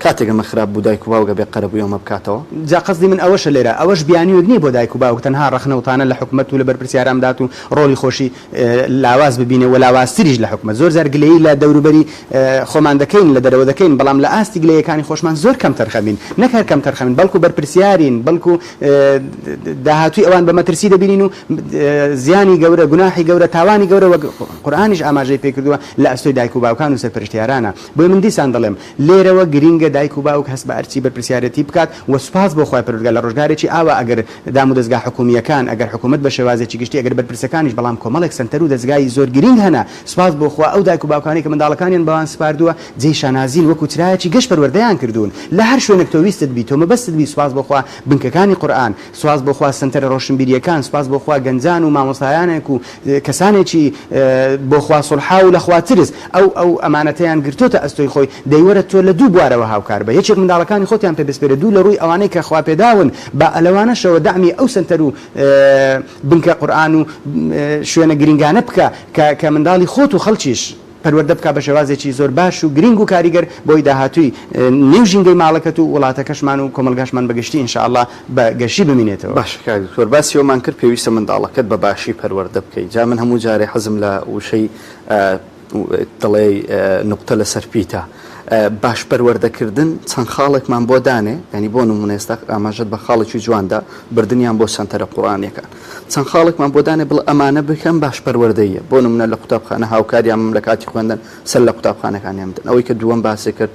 کاتێک ئەمە خراپ بوو دایک و باوک ئەبێ قەرەبووی ئەمە بکاتەوە؟
جا قەسدی من ئەوەشە لێرە، ئەوەش بیانوویەک نییە بۆ دایک و باوک تەنها ڕەخنە و تانە لە حکومەت و لە بەرپرسیاران بدات و ڕۆڵی خۆشی لاواز ببینێ و لاوازتریش لە حکومەت. زۆر جار گلەیی لە دەوروبەری خۆمان دەکەین، لە دەرەوە دەکەین، بەڵام لە ئاستی گلەیەکانی خۆشمان زۆر کەمتەرخەمین. نەک هەر کەمتەرخەمین، بەڵکو بەرپرسیارین، بەڵکو داهاتووی ئەوان بە مەترسی دەبینین و زیانی گەورە، گوناحی گەورە، تاوانی گەورە وەک قورئانیش ئاماژەی پێکردووە لە ئەستۆی دایک و باوکان و سەرپەرشتیارانە. بۆیە من دیسان دەڵێم لێرەوە گرینگە دایک و باوک هەست بە ئەرکی بەرپرسیارێتی بکات و سوپاس بۆ خوای پەروەردگار لە ڕۆژگارێکی ئاوا ئەگەر دامودەزگا حکومییەکان ئەگەر حکومەت بە شێوازێکی گشتی ئەگەر بەرپرسەکانیش بەڵام کۆمەڵێک سەنتەر و دەزگای زۆر گرینگ هەنە سوپاس بۆ خوا ئەو دایک و باوکانەی کە منداڵەکانیان بەوان سپاردووە جێی شانازین وەکو چرایەکی گەش پەروەردەیان کردوون لە هەر شوێنێک تۆ ویستت بی تۆ مەبەستت بی سوپاس بۆ خوا بنکەکانی قورئان سوپاس بۆ خوا سەنتەرە ڕۆشنبیرییەکان سوپاس بۆ خوا گەنجان و مامۆستایانێک و کەسانێکی بۆ خوا سوڵحاو و لە خوا ترس ئەو ئەو ئەمانەتەیان گرتۆتە ئەستۆی خۆی دەی وەرە تۆ لە دوو بوارەوە هاوکار بە یەکێک منداڵەکانی خۆتیان پێ بسپێرە دوو لە ڕووی ئەوانەی کە خوا پێداون با لەوانەشەوە دەعمی ئەو سەنتەر و بنکە قورئان و شوێنە گرینگانە بکە کە کە منداڵی خۆت و خەڵکیش پەروەردە بکا بە شێوازێکی زۆر باش و گرینگ و کاریگەر بۆی داهاتووی نێو ژینگەی ماڵەکەت و وڵاتەکەشمان و کۆمەڵگاشمان بە گشتی ان شاء اللە بە گەشی بمینێتەوە.
باشە کاک دکتۆر باسی ئەوەمان کرد پێویستە منداڵەکەت بە باشی پەروەردە بکەی جا من هەموو جارێ حەزم لە وشەی دەڵێی نوقتە لەسەر پیتە باش پەروەردەکردن چەند خاڵێکمان بۆ دانێ یانی بۆ نمونە ئێستا ئاماژەت بە خاڵێکی جواندا بردنیان بۆ سەنتەرە قورئانیەکان چەند خاڵێکمان بۆ دانێ بڵێ ئەمانە بکەن باش پەروەردەییە بۆ نمونە لە قوتابخانە هاوکاریان بم لە کاتی خوێندن سەر لە قوتابخانەکانیان بدەن ئەوەی کە دووەم باسی کرد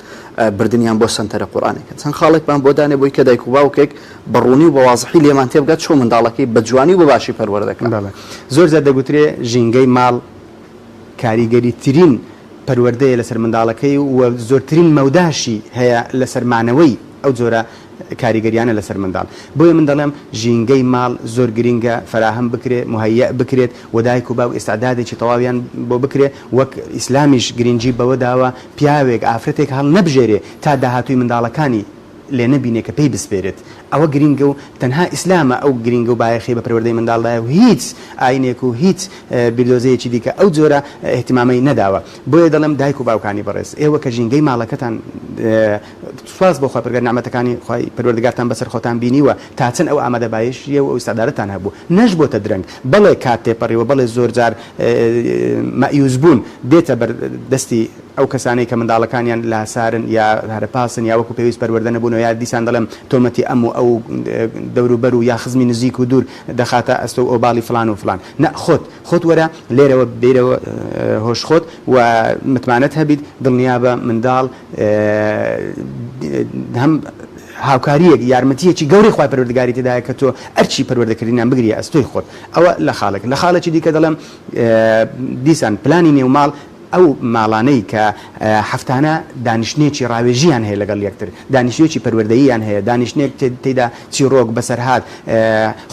بردنیان بۆ سەنتەرە قورئانەکە چەند خاڵێکمان بۆ دانێ بۆی کە دایک و باوکێک بە ڕوونی و بە وازحی لێمان تێبگات چۆن منداڵەکەی بە جوانی و بە باشی پەروەردە کات.
بەڵێ زۆر جار دەگوترێ ژینگەی ماڵ. کاریگەریترین پەروەردەیە لەسەر منداڵەکەی و زۆرترین مەوداشی هەیە لەسەر مانەوەی ئەو جۆرە کاریگەریانە لەسەر منداڵ. بۆیە من دەڵێم ژینگەی ماڵ زۆر گرینگە فەراهەم بکرێ، موهەیەء بکرێت و دایک و باوک ئیستعدادێکی تەواویان بۆ بکرێ، وەک ئیسلامیش گرینگی بەوە داوە پیاوێک ئافرەتێک هەڵنەبژێرێ تا داهاتووی منداڵەکانی لێ نەبینێ کە پێی بسپێرێت. ئەوە گرینگە و تەنها ئیسلامە ئەو گرینگە و بایەخەی بە پەروەردەی منداڵ دایە و هیچ ئاینێک و هیچ بیردۆزەیەکی دیکە ئەو جۆرە ئیهتیمامەی نەداوە. بۆیە دەڵێم دایک و باوکانی بەڕێز ئێوە کە ژینگەی ماڵەکەتان سوپاس بۆ خوای پەروەردگار نیعمەتەکانی خوای پەروەردگارتان بەسەر خۆتان بینیوە تا چەند ئەو ئامادە بایشیە و ئەو ئیستعدادەتان هەبوو نەشبۆتە درەنگ بەڵێ کات تێپەڕیوە بەڵێ زۆر جار مەئیوس بوون دێتە بەر دەستی ئەو کەسانەی کە منداڵەکانیان لاسارن یا هەرەپاسن یا وەکو پێویست پەروەردە نەبوونەوە یا دیسان دەڵێم تۆمەتی ئەم و ئەو دەوروبەر و یا خزمی نزیک و دوور دەخاتە ئەستۆ و ئۆباڵی فڵان و فڵان نە خۆت خۆت وەرە لێرەوە بیرەوە هۆش خۆت و متمانەت هەبیت دڵنیابە منداڵ هەم هاوکاریەک یارمەتیەکی گەورەی خوای پەروەردگاری تێدایە کە تۆ ئەرکی پەروەردەکردنیان بگریە ئەستۆی خۆت ئەوە لە خاڵێک لە خاڵێکی دیکە دەڵێم دیسان پلانی نێوماڵ ئەو ماڵانەی کە هەفتانە دانیشتنێکی ڕاوێژیان هەیە لەگەڵ یەکتر دانیشتێکی پەروەردەییان هەیە دانیشتنێک تێدا چیڕۆک بەسەرهات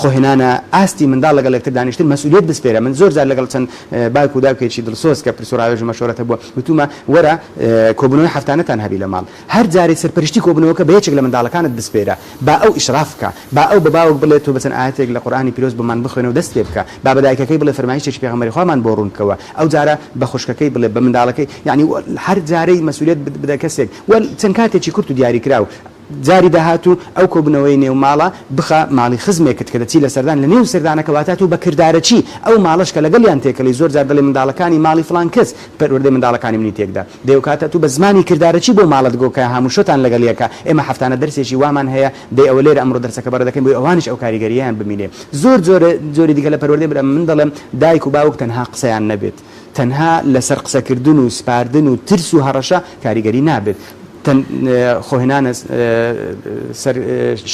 خۆهێنانە ئاستی منداڵ لەگەڵ یەکتر دانیشتن مەسئولیەت بسپێرە من زۆر جار لەگەڵ چەند باوک و داوکێکی دڵسۆز کە پرس و ڕاوێژ و مەشۆرەت هەبووە وتومە وەرە کۆبوونەوەی هەفتانەتان هەبی لە ماڵ هەر جارێ سەرپەرشتی کۆبوونەوەکە بە یەکێک لە منداڵەکانت بسپێرە با ئەو ئیشراف بکا با ئەو بە باوک بڵێ تۆ بە چەند ئایەتێک لە قورئانی پیرۆز بۆمان بخوێنە و دەست پێ بکە با بە دایکەکەی بڵێ فەرمایشتێکی پێغەمبەری خوامان بۆ ڕوون بکەوە ئەو جارە بە خوشکەکەی بڵێ بە منداڵەکەی یانی هەر جارەی مەسئولیەت بدە کەسێک وە چەند کاتێکی کورت و دیاریکراو جاری داهاتوو ئەو کۆبونەوەی نێو ماڵە بخە ماڵی خزمێکت کە دەچی لە سەردان لە نێو سەردانەکە واتا تۆ بە کردارەکی ئەو ماڵەش کە لەگەڵیان تێکەڵی زۆر جار دەڵێ منداڵەکانی ماڵی فڵان کەس پەروەردەی منداڵەکانی منی تێکدا دەی ئەوکاتە تۆ بە زمانی کردارەکی بۆ ماڵت گۆ کە هاموشۆتان لەگەڵ یەکە ئێمە هەفتانە دەرسێکی وامان هەیە دەی ئەوە لێرە ئەمڕۆ دەرسەکە بەڕێ دەکەین بۆی ئەوانیش ئەو کاریگەرییەیان بمینێ زۆر جۆرە جۆری دیکە لە پەروەردەی برا من دەڵێم دایک و باوک تەنها قسەیان نەبێت تەنها لەسەر قسەکردن و سپاردن و ترس و هەڕەشە کاریگەری نابێت خۆهێنانە سەر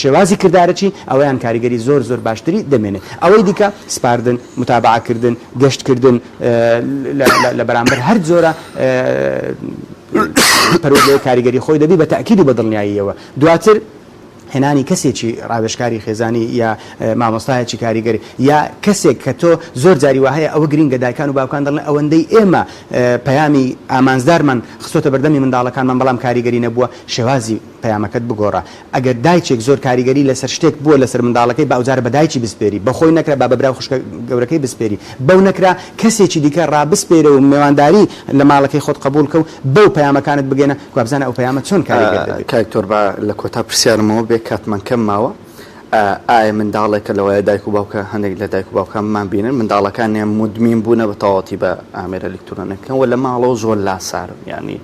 شێوازی کردارەکی ئەوەیان کاریگەری زۆر زۆر باشتری دەمێنێ. ئەوەی دیکە سپاردن، متابەعە کردن، گەشت کردن لە بەرامبەر هەر جۆرە پەروەردەیەک کاریگەری خۆی دەبی بە تەئکید و بە دڵنیاییەوە. دواتر هێنانی کەسێکی ڕاوێژکاری خێزانی یا مامۆستایەکی کاریگەر یا کەسێک کە تۆ زۆر جاری وا هەیە ئەوە گرینگە دایکان و باوکان دەڵێن ئەوەندەی ئێمە پەیامی ئامانجدارمان خستۆتە بەردەمی منداڵەکانمان بەڵام کاریگەری نەبووە شێوازی پەیامەکەت بگۆڕە ئەگەر دایکێک زۆر کاریگەری لەسەر شتێک بووە لەسەر منداڵەکەی با ئەوجارە بە دایکی بسپێری بەخۆی نەکرا با بە برا و خوشکە گەورەکەی بسپێری بەو نەکرا کەسێکی دیکە ڕابسپێرە و مێوانداری لە ماڵەکەی خۆت قبوڵ کە و بەو پەیامەکانت بگەنە کوا بزانە ئەو پەیامە چۆن کاریگەر دەبێت.
کاک دکتۆر با لە کۆتا پرسیارمەوە بێ کاتمان کەم ماوە ئایا منداڵێکە لەوایە دایک و باوکە هەندێک لە دایک و باوکانمان بینن منداڵەکانیان مدمین بوونە بە تەواوەتی بە ئامێرە ئەلیکترۆنەکان و لە ماڵەوە زۆر لاسارن یعنی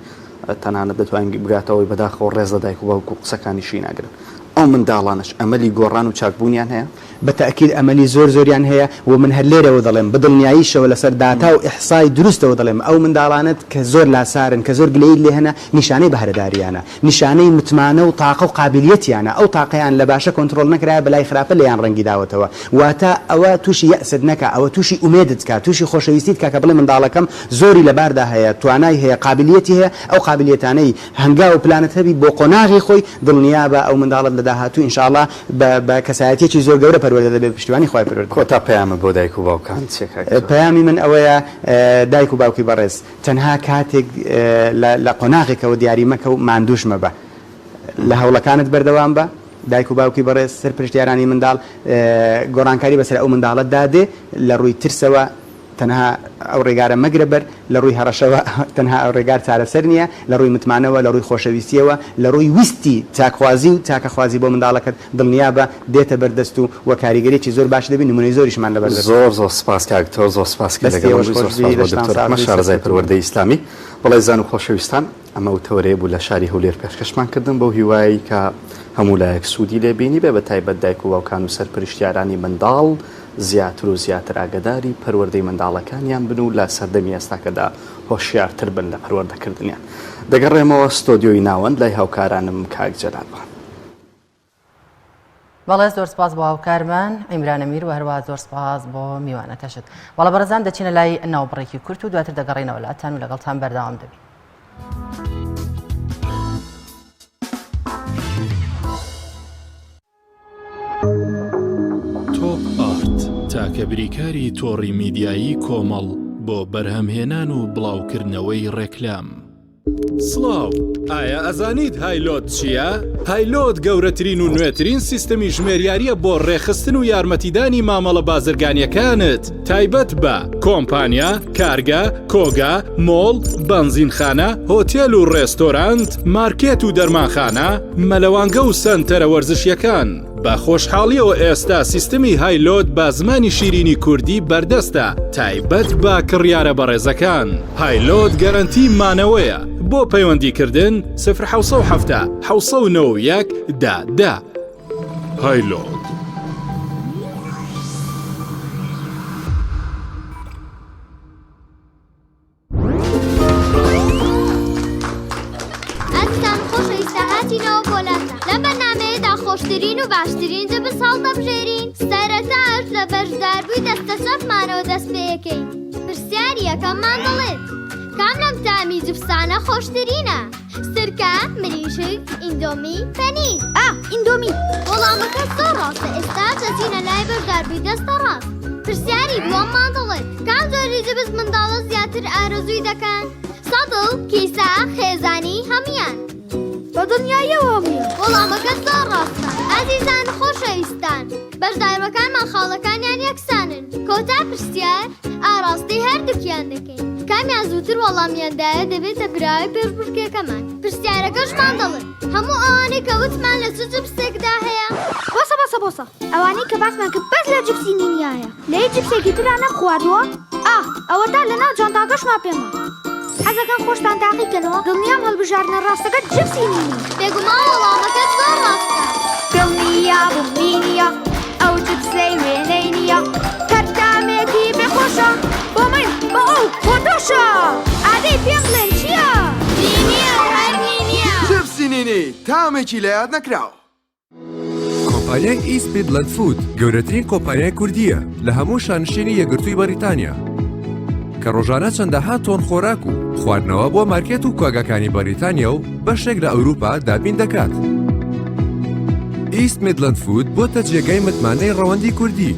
تەنانەت دەتوانین بگاتەوەی بەداخەوە ڕێز لە دایک و باوک و قسەکانیشی ناگرن ئەو منداڵانەش ئەمەلی گۆڕان و چاکبوونیان هەیە؟
بە تەئکید ئەمەلی زۆر زۆریان هەیە و من هەر لێرەوە دەڵێم بە دڵنیاییشەوە لەسەر داتا و ئیحسای دروستەوە دەڵێم ئەو منداڵانەت کە زۆر لاسارن کە زۆر گلەییت لێ هەنە نیشانەی بەهرەداریانە نیشانەی متمانە و تاقە و قابیلیەتیانە ئەو تاقەیان لە باشە کۆنترۆڵ نەکرایە بەلای خراپە لێیان ڕەنگی داوەتەوە واتە ئەوە تووشی یەئست نەکا ئەوە تووشی ئومێدت کا تووشی خۆشەویستیت کا کە بڵێ منداڵەکەم زۆری لەباردا هەیە توانای هەیە قابیلیەتی هەیە ئەو قابیلیەتانەی هەنگاو و پلانت هەبی بۆ قۆناغی خۆی دڵنیابە ئەو منداڵەت لە داهاتوو ان شاء اللە بە بە کەسایەتیەکی زۆر گەورە پەروەردە دەبێت بە پشتیوانی خوای پەروەردگار.
کۆتا پەیامت بۆ دایک و باوکان چیە کاک تۆ؟
پەیامی من ئەوەیە دایک و باوکی بەڕێز تەنها کاتێک لە لە قۆناغێکەوە دیاری مەکە و ماندووش مەبە لە هەوڵەکانت بەردەوام بە دایک و باوکی بەڕێز سەرپرشتیارانی منداڵ گۆڕانکاری بەسەر ئەو منداڵەتدا دێ لە ڕووی ترسەوە تەنها ئەو ڕێگارە مەگرە بەر، لە ڕووی هەڕەشەوە تەنها ئەو ڕێگار چارەسەر نییە، لە ڕووی متمانەوە، لە ڕووی خۆشەویستییەوە، لە ڕووی ویستی چاکخوازی و چاکەخوازی بۆ منداڵەکەت دڵنیابە دێتە بەر دەست و وە کاریگەریی زۆر باشی دەبی، نموونەی زۆریشمان لەبەر دەستە.
زۆر زۆر سپاس کاک دکتۆر، زۆر سپاس کە
دەستی
لەگەڵم
ئێوەش
بووی،
خۆش
زۆر سپاس
بی،
بۆ
لەشتان
دکتۆر
ساغ
ئەحمەد
بی،
شارەزای
سەرکەوتوو بن.
پەروەردەی ئیسلامی. بەڵێ ئازیزان و خۆشەویستان ئەمە ئەو تەوەرەیە بوو لە شاری هەولێر پێشکەشمان کردن بەو هیوایەی کە هەموو لایەک سوودی لێ بینیبێ بە تایبەت دایک و باوکان و سەرپەرشتیارانی منداڵ زیاتر و زیاتر ئاگەداری پەروەردەی منداڵەکانیان بن و لە سەردەمی ئێستاکەدا هۆشیارتر بن لە پەروەردەکردنیان. دەگەڕێمەوە ستۆدیۆی ناوەند لای هاوکارانم کاک جەلال.
بەڵێ. بەڵێ زۆر سپاس بۆ هاوکارمان عیمران ئەمیر و هەروەها زۆر سپاس بۆ میوانەکەشت. بەڵێ بەڕێزان دەچینە لای ناوبڕێکی کورت و دواتر دەگەڕێینەوە لاتان و لەگەڵتان بەردەوام دەبین.
تۆپ ئارت تاکە بریکاری تۆڕی میدیایی کۆمەڵ بۆ بەرهەمهێنان و بڵاوکردنەوەی ڕێکلام.
سڵاو، ئایا ئەزانیت هایلۆد چییە؟ هایلۆد گەورەترین و نوێترین سیستەمی ژمێریارییە بۆ ڕێکخستن و یارمەتیدانی مامەڵە بازرگانییەکانت تایبەت بە، کۆمپانیا، کارگە، کۆگا، مۆڵ، بەنزینخانە، هۆتێل و ڕێستۆرانت، مارکێت و دەرمانخانە، مەلەوانگە و سەنتەرە وەرزشییەکان. بە خۆشحاڵیەوە ئێستا سیستمی هایلۆد بە زمانی شیرینی کوردی بەردەستە تایبەت بە کڕیارە بەڕێزەکان. هایلۆد گەرەنتی مانەوەیە. بۆ پەیوەندی کردن سفر 770 791 دە دە. هایلۆد.
ئەزیزان خۆشەویستە هاتینەوە بۆ لاتان لەم بەرنامەیەدا خۆشترین و باشترین جبس هەڵدەبژێرین سەرەتاش لە بەشداربووی دەستە چەپمانەوە دەست پێیەکەین پرسیاری یەکەممان دەڵێت کام لەم تامی جبسانە خۆشترینە سرکە مریشک ئیندۆمی پەنیر
ئا ئیندۆمی.
وەڵامەکە زۆر ڕاستە ئێستا دەچینە لای بەشداربووی دەستە ڕاست پرسیاری دووەممان دەڵێت کام جۆری جبس منداڵە زیاتر ئارەزووی دەکەن سەتڵ کیسە خێزانی هەموویان
بە دڵنیاییەوە هەموویان.
وەڵامەکە زۆر ڕاستە ئازیزان خۆشەویستان بەشداربەکانمان خاڵەکانیان یەکسانن کۆتا پرسیار ئاڕاستەی هەردووکیان دەکەین کامیان زووتر وەڵامیان دایە دەبێتە براوەی پێشبڕکێکەمان پرسیارەکەشمان دەڵێت هەموو ئەوانەی کە وتمان لە چ جپسێکدا هەیە؟
بۆسە بۆسە بۆسە ئەوانەی کە باسمان کرد بەس لە جپسی نینیایە لە هیچ جپسێکی ترا نەمخواردووە ئا ئەوەتا لەناو جانتاکەشما پێمە حەزەکەن خۆشتان تاقی کەنەوە دڵنیام هەڵبژاردنە ڕاستەکە جپسی نینی.
بێگومان وەڵامەکەت زۆر ڕاستە.
دڵنیابم نینیە ئەو جپسەی وێنەی نییە هەر تامێکی بێ خۆشە بۆ من بۆ ئەو بۆ تۆشە ئادەی پێم بڵێن چییە؟
نینیە و هەر نینیە.
جپسی نینی تامێکی لەیاد نەکراو.
کۆمپانیای ئیست میدلەند فود گەورەترین کۆمپانیای کوردییە لە هەموو شانشینی یەکگرتووی بەریتانیا کە ڕۆژانە چەندەها تۆن خۆراک و خواردنەوە بۆ مارکێت و کۆگاکانی بەریتانیا و بەشێک لە ئەوروپا دابین دەکات. ئیست میدلەند فود بۆتە جێگای متمانەی ڕەوەندی کوردی.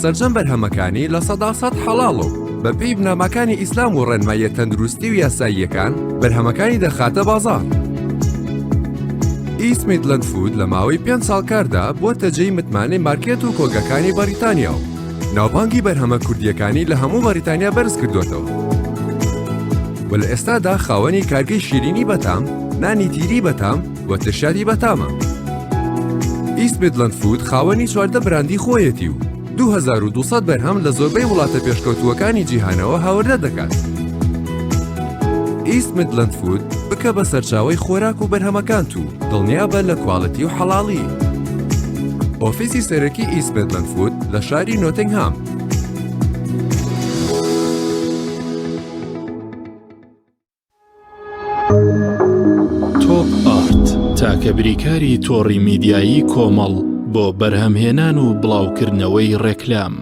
سەرجەم بەرهەمەکانی 100% حەڵاڵە و بەپێی بنەماکانی ئیسلام و ڕێنماییە تەندروستی و یاساییەکان بەرهەمەکانی دەخاتە بازاڕ. ئیست میدلەند فود لە ماوەی پێنج ساڵ کاردا بووەتە جێی متمانەی مارکێت و کۆگەکانی بەریتانیا و ناوبانگی بەرهەمە کوردییەکانی لە هەموو بەریتانیا بەرز کردووەتەوە و لە ئێستادا خاوەنی کارگەی شیرینی بەتام، نانی تیری بەتام و ترشیاتی بەتامە. ئیست میدلەند فود خاوەنی 14 براندی خۆیەتی و 2200 بەرهەم لە زۆربەی وڵاتە پێشکەوتووەکانی جیهانەوە هاوردە دەکات. ئیست میدلەند فود بکە بە سەرچاوەی خۆراک و بەرهەمەکانت و دڵنیابە لە quality و حەڵاڵی. ئۆفیسی سەرەکی ئیست میدلەند فود لە شاری نۆتنگهام.
تۆپ ئارت تاکە بریکاری تۆڕی میدیایی کۆمەڵ بۆ بەرهەمهێنان و بڵاوکردنەوەی ڕێکلام.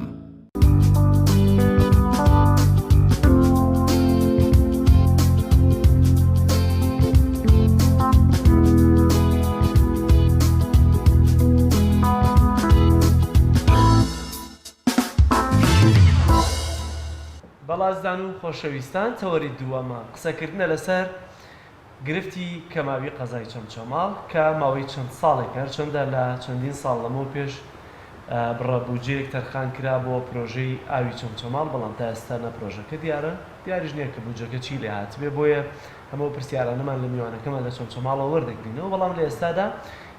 بەڵازدان و خۆشەویستان تەوەری دووەمە قسەکردنە لەسەر گرفتی کەماوی قەزای چەمچەماڵ کە ماوەی چەند ساڵێکە هەرچەندە لە چەندین ساڵ لەمەو پێش بڕە بودجەیەک تەرخان کرا بۆ پرۆژەی ئاوی چەمچەماڵ بەڵام تا ئێستا نە پرۆژەکە دیارە دیاریش نییە کە بودجەکە چی لێ هاتبێ بۆیە هەموو ئەو پرسیارانەمان لە میوانەکەمان لە چەمچەماڵەوە وەردەگرینەوە بەڵام لە ئێستادا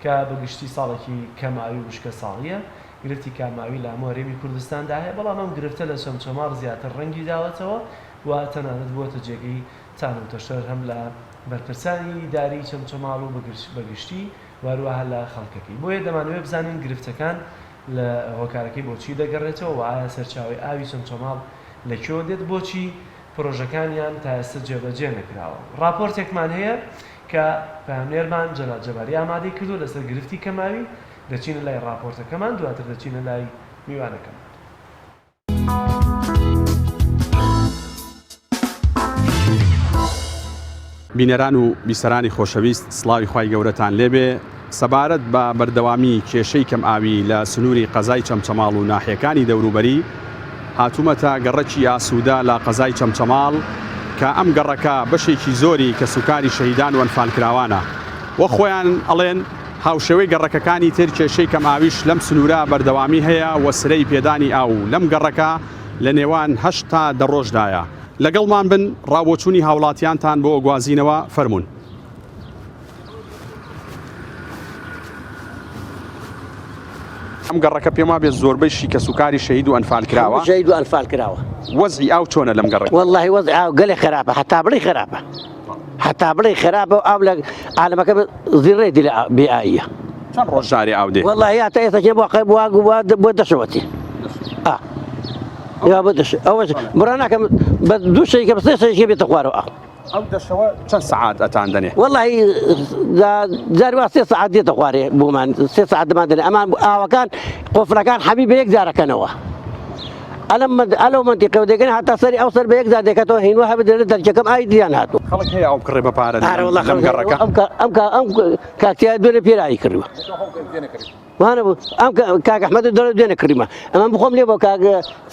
کە بە گشتی ساڵێکی کەماوی وشکە ساڵیە گرفتی کاماوی لە هەموو هەرێمی کوردستاندا هەیە بەڵام ئەم گرفتە لە چەمچەماڵ زیاتر ڕەنگی داوەتەوە و تەنانەت بووەتە جێگەی تانە و تەشەر هەم لە بەرپرسانی ئیداری چەمچەماڵ و بە گشتی و هەروەها لە خەڵکەکەی. بۆیە دەمانەوێت بزانین گرفتەکان لە هۆکارەکەی بۆچی دەگەڕێتەوە و ئایا سەرچاوەی ئاوی چەمچەماڵ لە کوێوە دێت، بۆچی پرۆژەکانیان تا ئێستا جێبەجێ نەکراوە. ڕاپۆرتێکمان هەیە کە پەیامنێرمان جەلال جەباری ئامادەی کردووە لەسەر گرفتی کەماوی. دەچینە لای ڕاپۆرتەکەمان دواتر دەچینە لای میوانەکەمان.
بینەران و بیسەرانی خۆشەویست سڵاوی خوای گەورەتان لێبێ، سەبارەت بە بەردەوامی کێشەی کەمئاوی لە سنووری قەزای چەمچەماڵ و ناحیەکانی دەوروبەری، هاتوومەتە گەڕەکی ئاسوودە لە قەزای چەمچەماڵ کە ئەم گەڕەکە بەشێکی زۆری کەسوکاری شەهیدان و ئەنفالکراوانە وەک خۆیان ئەڵێن هاوشێوەی گەڕەکەکانی تر کێشەی کەمئاویش لەم سنوورە بەردەوامی هەیە و سرەی پێدانی ئاو لەم گەڕەکە لە نێوان هەشت تا دە ڕۆژدایە. لەگەڵمان بن ڕاوبۆچوونی هاوڵاتیانتان بۆ گوازینەوە فەرموون. ئەم گەڕەکە پێم وابێت زۆربەیشی کەسوکاری شەهید و ئەنفال کراوە.
هەموو شەهید و ئەنفال کراوە.
وەزعی ئاو چۆنە لەم گەڕەکە؟
وەڵاهی وەزعی ئاو گەلێ خراپە هەتا بڵێی خراپە هەتا بڵێی خراپە و ئاو لە عالەمەکە زیڕێ دی لە بێ ئاویە.
چەند ڕۆژ جارێ ئاو دێ؟
وەڵاهی هەتا ئێستا کێ بۆ قەی بۆ بۆ دەشەوەتی. ئا یا بۆ دەش ئەوەش بڕا ناکەم بە دوو شەیکە بە سێ شەیکە بێتە خوارەوە ئاو.
ئەو دەشەوە چەند سەعات ئەتان دەنێ؟
وەڵاهی جاری وا سێ سەعات دێتە خوارێ بۆمان سێ سەعات دەمان دەنێ ئەمان ئاوەکان قۆفلەکان حەبی بە یەک جارەکەنەوە ئەلم ئەلەو مەنتیقەوە دەگەن هەتا سەری ئەو سەر بە یەک جار دەکەتەوە هینوە هەبێت دەرێ دەرکەکەم ئاوی دیان هاتوو
خەڵک هەیە ئاو بکڕێ بە پارە لەم گەڕەکە
ئەم ئەم کاکتیا دوێنێ پێرایی کردووە وانە بوو ئەم کاک ئەحمەد دەڵێ دوێنێ کڕیمە ئەمە بخۆم لێ بۆ کاک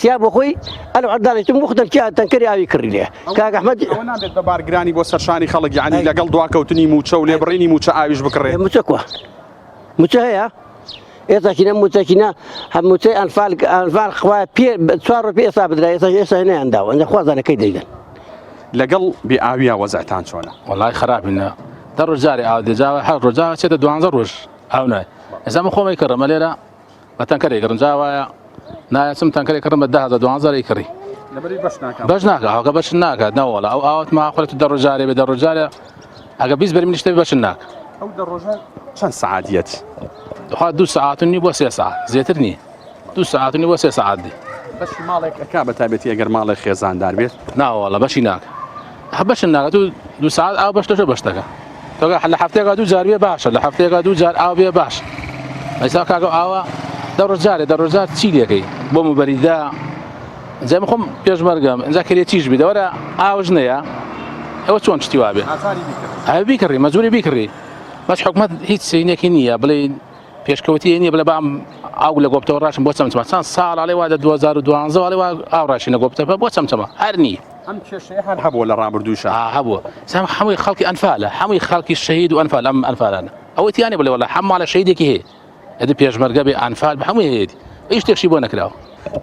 سیا بۆ خۆی ئەلو عەردانیشتم بۆ خودم چیا تەنکەری ئاوی کڕی لێ کاک ئەحمەد
ئەوە نابێت بە بارگرانی بۆ سەرشانی خەڵک یعنی لەگەڵ دواکەوتنی مووچە و لێبڕینی مووچە ئاویش بکڕێ
مووچە کوا مووچە هەیە ئێستا چینە مووچە چینە هەم مووچەی ئەنفال ئەنفال خوا پێ چوار ڕۆژ پێ ئێستا بدرا ئێستا ئێستا نەیان داوە ئەنجا خوا زانەکەی دەیدەن
لەگەڵ بێ ئاویا وەزعتان چۆنە؟
وەڵای خراپینە دە ڕۆژ جارێ ئاو دێ جا هەر ڕۆژ جا چێتە دوانزە ڕۆژ ئاو نایە ئێستا من خۆم ئەیکڕم لێرە بە تەنکەرێک کڕم جا وایە نایە چم تەنکەرێک کڕم بە 10000 12 کڕی
لەبەری بەش ناکات
بەش ناکە ئاوەکە بەش ناکات نەوەڵا ئەو ئاوت ما خۆت دە ڕۆژ جارێ بێ دە ڕۆژ جارێ ئەگە 20 بەرمیل شتێ بەش ناکە
ئەو دە ڕۆژە چەند سەعاتیەت
خوا دوو سەعات و نیو بۆ سێ سەعات زیاتر نییە دوو سەعات و نیو بۆ سێ سەعات دی
بەشی ماڵێک ئەکا بە تایبەتی ئەگەر ماڵێک خێزاندار بێت
ناوەڵا بەشی ناکە هە بەشن ناکە تو دوو سەعات ئاو بەش لەشە بەشتەکە تۆگە لە هەفتەیەکا دوو جار بێ باشە لە هەفتەیەکا دوو جار ئاو بێ باش ئەیسا کاکە ئاوە دە ڕۆژ جارێ دە ڕۆژ جار چی لێکەی بۆ مبەریدا جا من خۆم پێشمەرگەم ئینجا کرێ چیش بی دەوەرە ئاوش نەیە ئەوە چۆن شتی وا بێ ئەوە بیکڕی مەجبوری بیکڕی بەس حکومەت هیچ سینێکی نییە بڵێ پێشکەوتی نییە بڵێ بام ئاو لە گۆپتەوە ڕاشم بۆ چەمچەمە چەند ساڵ ئەڵێ وا لە 2012 ئەڵێ وا ئاو ڕاشین لە گۆپتەپە بۆ چەمچەمە هەر نییە
ئەم کێشەیە هەر هەبووە لە ڕابردووشا.
ئا هەبووە سام هەمووی خەڵکی ئەنفالە هەمووی خەڵکی شەهید و ئەنفال ئەم ئەنفالانە ئەوەی تیانێ بڵێ وەڵا هەم ماڵە شەهیدێکی هەیە ئەدی پێشمەرگە بێ ئەنفال بە هەمووی هەیەتی هیچ شتێکشی بۆ نەکراوە.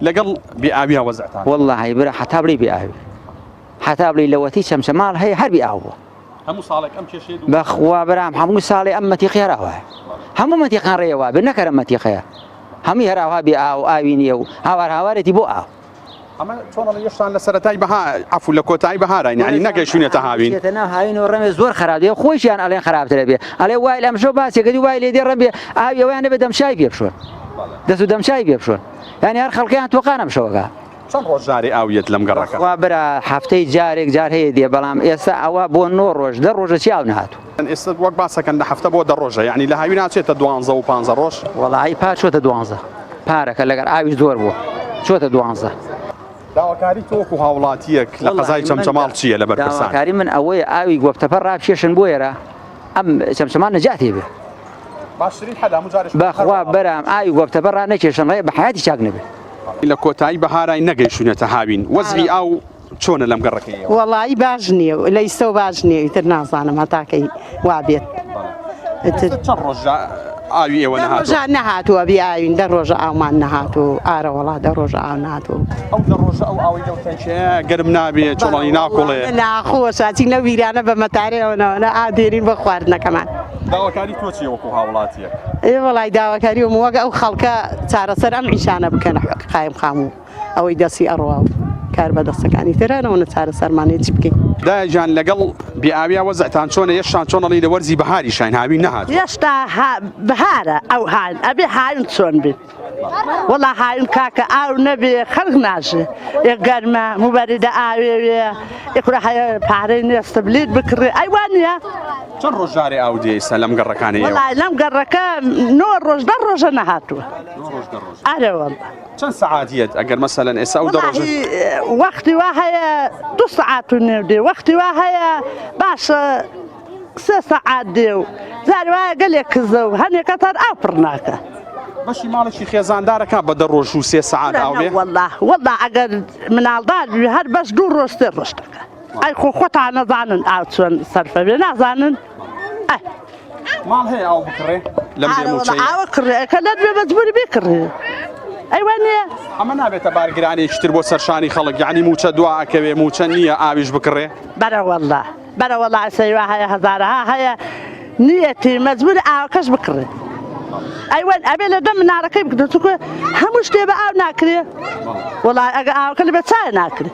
لەگەڵ بێ ئاویا وەزعتان.
وەڵاهی برا حەتا بڵێی بێ ئاوی حەتا بڵێی لەوەتی چەمچەماڵ هەیە هەر بێ ئاو بووە.
هەموو ساڵێک ئەم کێشەیە دوو.
بەخوا برام هەموو ساڵێ ئەم مەتیقەی هەر ئاوایە هەموو مەتیقان ڕێیە وابێ نەک هەر ئەم مەتیقەیە هەمووی هەر ئاوها بێ ئاو ئاوی نییە و هاوار هاوارێتی بۆ ئاو.
ئەمە چۆن ئەڵێ یەشتان لە سەرەتای بەها عەفو لە کۆتایی بەهاراین یانی نەگەیشتوینەتە هاوین.
چێتە ناو هاوین و ڕەمێ زۆر خراپ دێ خۆیشیان ئەڵێن خراپترە بێ ئەڵێ وای ئەمشەو باسێکە دی وای لێ دێ ڕەم بێ ئاوی ئەویان نەبێ دەمچای پێ بشۆن دەست و دەمچای پێ بشۆن یانی هەر خەڵکیان تۆقان ئەم شەوەکە.
چەند ڕۆژ جارێ ئاو یەت لەم گەڕەکە؟
بەخوا برا هەفتەی جارێک جار هەیە دێ بەڵام ئێستا ئەوە بۆ نۆ ڕۆژ دە ڕۆژە چی ئاو نەهاتوو.
ئێستا وەک باسەکەن لە هەفتە بۆ دە ڕۆژە یانی لە هاوینا چێتە دوانزە و پانزە ڕۆژ؟
وەڵایی پار چۆتە دوانزە. پارەکە لەگەر ئاویش زۆر بووە چۆتە دوانزە.
داواکاری تۆ وەکو هاوڵاتییەک لە قەزای چەمچەماڵ چییە لە بەرپرسان؟
داواکاری من ئەوەیە ئاوی گۆپتەپە ڕابکێشن بۆ ئێرە ئەم چەمچەماڵ نەجاتی بێ.
باشترین حەل هەموو جارێک
بەخوا برام ئاوی گۆپتەپە ڕانەکێشن ڕێ بە حەیاتی چاک نەبێ.
لە کۆتایی بەهارای نەگەیشتوینەتە هاوین وەزعی ئاو چۆنە لەم گەڕەکەی ئێوە؟
وەڵایی باش نییە لە ئیستەوە باش نییە ئیتر نازانم هەتاکەی وا بێت
ئیتر چەند ڕۆژ ئاوی ئێوە نەهاتووە؟
ڕۆژە نەهاتووە بی ئاوین دە ڕۆژە ئاومان نەهاتوو ئارە وەڵا دە ڕۆژە ئاو نەهاتوو.
ئەو دە ڕۆژە ئەو ئاوەی لەو تەنکیە گەرم نابێ چۆڵی ناکوڵێ؟
ناخۆشە ئەچین لەو بیرانە بە مەتارەیەوە نەوەنە ئاو دێنین بۆ خواردنەکەمان.
داواکاری تۆ چییە وەکوو هاوڵاتییەک؟
ئێ وەڵای داواکاری وم وەک ئەو خەڵکە چارەسەر ئەم ئیشانە بکەن قایمقام و ئەوەی دەستی ئەڕوا و کار بە دەستەکانی تر هەرەوەنە چارەسەرمان هەیە چی بکەین.
دایە گیان لەگەڵ بێ ئاویا وەزعتان چۆنە یەشتان چۆن ئەڵێی لە وەرزی بەهاریشاین هاوین نەهاتوە.
یەشتا بەهارە ئەو هاوین ئەبێ هاوین چۆن بێ وەڵا هاوین کاکە ئاو نەبێ خەڵک ناژێ ئێ گەرمە موبەریدە ئاوێوێ ئێ کورە هەیە پارەی نیە سبلیت بکڕێ ئەی وانیە.
چەند ڕۆژ جارێ ئاو دێ ئیستا لەم گەڕەکانەی ئێوە؟
وەڵا لەم گەڕەکە نۆ ڕۆژ دە ڕۆژە نەهاتووە.
نۆ ڕۆژ دە ڕۆژ.
ئەرێ وەڵا.
چەند سەعات یەت ئەگەر مەسەلەن ئێستا ئەو دە ڕۆژە؟
وەڵاهی وەختی وا هەیە دوو سەعات و نێو دێ وەختی وا هەیە باشە سێ سەعات دێ و جاری وایە گەلێک کزە و هەنێکە هەر ئاو پڕ ناکا.
بەشی ماڵێکی خێزاندارەکە بە دە ڕۆژ و سێ سەعات ئاو بێ؟
وەڵا وەڵا ئەگەر مناڵدار بی هەر بەس دوو ڕۆژ سێ ڕۆژ دەکا. ئەی خۆ خۆتان نەزانن ئاو چۆن سەرفە بێ نازانن ئەه.
ماڵ هەیە ئاو بکڕێ لەم بێ مووچەیە؟
ئاوە کڕێ کە نەبێ مەجبوری بیکڕێ ئەی وا نییە؟
ئەمە نابێتە بارگرانییەکی تر بۆ سەرشانی خەڵک یەعنی مووچە دوا ئەکەوێ مووچە نییە ئاویش بکڕێ؟
بەرە وەڵا بەرە وەڵا ئەسەی وا هەیە هەزارەها هەیە نییەتی مەجبور ئاوەکەش بکڕێ ئەی وەن ئەبێ لە دەم منارەکەی بکرێ چونکە هەموو شتێ بە ئاو ناکرێ وەڵا ئەگە ئاوەکە لەبێ چایە ناکرێ.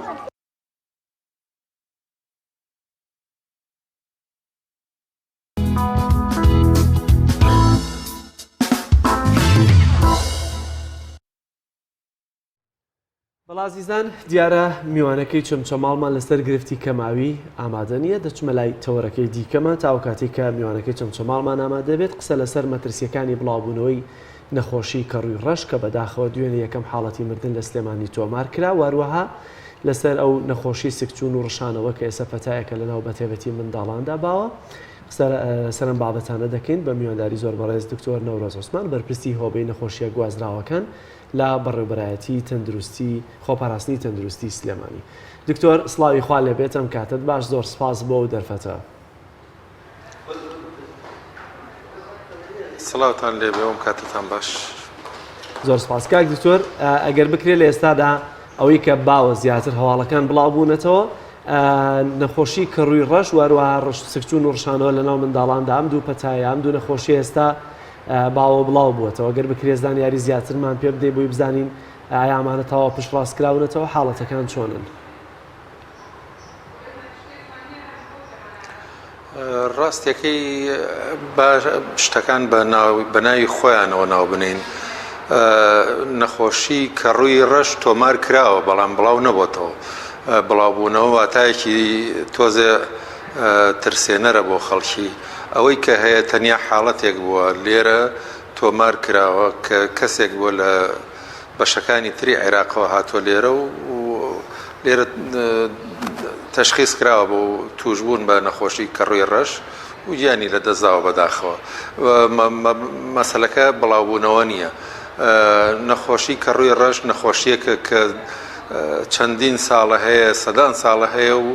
بەڵا ئازیزان دیارە میوانەکەی چەمچەماڵمان لەسەر گرفتی کەماوی ئامادە نییە دەچمە لای تەوەرەکەی دیکەمان تا ئەو کاتێک کە میوانەکەی چەمچەماڵمان ئامادە بێت قسە لەسەر مەترسیەکانی بڵاوبوونەوەی نەخۆشی کەڕووی ڕەش کە بەداخەوە دوێنێ یەکەم حاڵەتی مردن لە سلێمانی تۆمار کرا و هەروەها لەسەر ئەو نەخۆشی سکچوون و ڕشانەوە کە ئێستا پەتایەکە لەناو بەتایبەتی منداڵاندا باوە قسە لەسەر ئەم بابەتانە دەکەین بە میوانداری زۆر بەڕێز دکتۆر نەورۆز عوسمان بەرپرسی هۆبەی نەخۆشیە گوازراوەکان لە بەڕێوبەرایەتی تەندروستی خۆپاراستنی تەندروستی سلێمانی. دکتۆر سڵاوی خوا لێبێت ئەم کاتەت باش زۆر سپاس بۆ ئەو دەرفەتە.
سڵاوتان لێبێ ئەم کاتەتان باش.
زۆر سپاس کاک دکتۆر ئەگەر بکرێت لە ئێستادا ئەوەی کە باوە زیاتر هەواڵەکان بڵاو بوونەتەوە نەخۆشی کەڕووی ڕەش واروەها ڕەش سکچوون و ڕشانەوە لەناو منداڵاندا ئەم دوو پەتایە ئەم دوو نەخۆشی ئێستا باوە بڵاو بووەتەوە گەر بکرێت زانیاری زیاترمان پێ بدەی بۆی بزانین ئایا ئەمانە تەواو پشتڕاست کراونەتەوە حاڵەتەکان چۆنن؟
ڕاستیەکەی با شتەکان بە ناوی خۆیانەوە ناو بنین نەخۆشی کە ڕووی ڕەش تۆمار کراوە بەڵام بڵاو نەبۆتەوە بڵاوبوونەوە واتایەکی تۆزێ ترسێنەرە بۆ خەڵکی ئەوەی کە هەیە تەنیا حاڵەتێک بووە لێرە تۆمار کراوە کە کەسێک بووە لە بەشەکانی تری عێراقەوە هاتووە لێرە و لێرە تەشخیص کراوە بۆ توشبوون بە نەخۆشی کەڕووی ڕەش و گیانی لە دەستداوە بەداخەوە مەسەلەکە بڵاوبوونەوە نییە نەخۆشی کەڕووی ڕەش نەخۆشیەکە کە چەندین ساڵە هەیە سەدان ساڵە هەیە و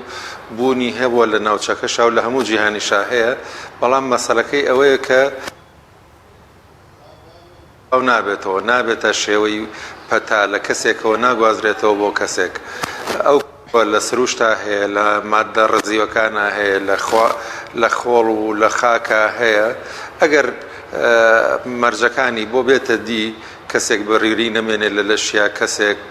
بوونی هەبووە لە ناوچەکەشا و لە هەموو جیهانیشا هەیە بەڵام مەسەلەکەی ئەوەیە کە بڵاو نابێتەوە، نابێتە شێوەی پەتا، لە کەسێکەوە ناگوازرێتەوە بۆ کەسێک. ئەو لە سروشتا هەیە، لە ماددە ڕزیوەکانا هەیە، لە لە خۆڵ و لە خاکا هەیە. ئەگەر مەرجەکانی بۆ بێتە دی، کەسێک بەرگری نەمێنێت لە لەشیا، کەسێک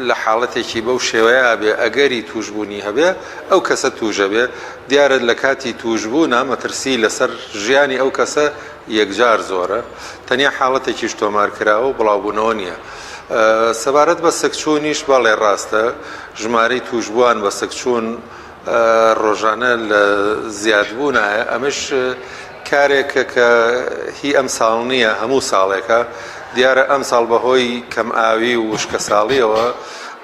لە حاڵەتێکی بەو شێوەیە بێ، ئەگەری تووشبوونی هەبێ، ئەو کەسە تووش ئەبێ. دیارە لە کاتی تووشبوونا مەترسی لەسەر ژیانی ئەو کەسە یەکجار زۆرە، تەنیا حاڵەتێکیش تۆمار کراوە و بڵاوبوونەوە نییە. سەبارەت بە سکچوونیش، بەڵێ ڕاستە ژمارەی تووشبووان بە سکچوون ڕۆژانە لە زیادبوونایە، ئەمەش کارێکە کە هی ئەمساڵ نییە، هەموو ساڵێکە. دیارە ئەمساڵ بەهۆی کەمئاوی و وشکەساڵییەوە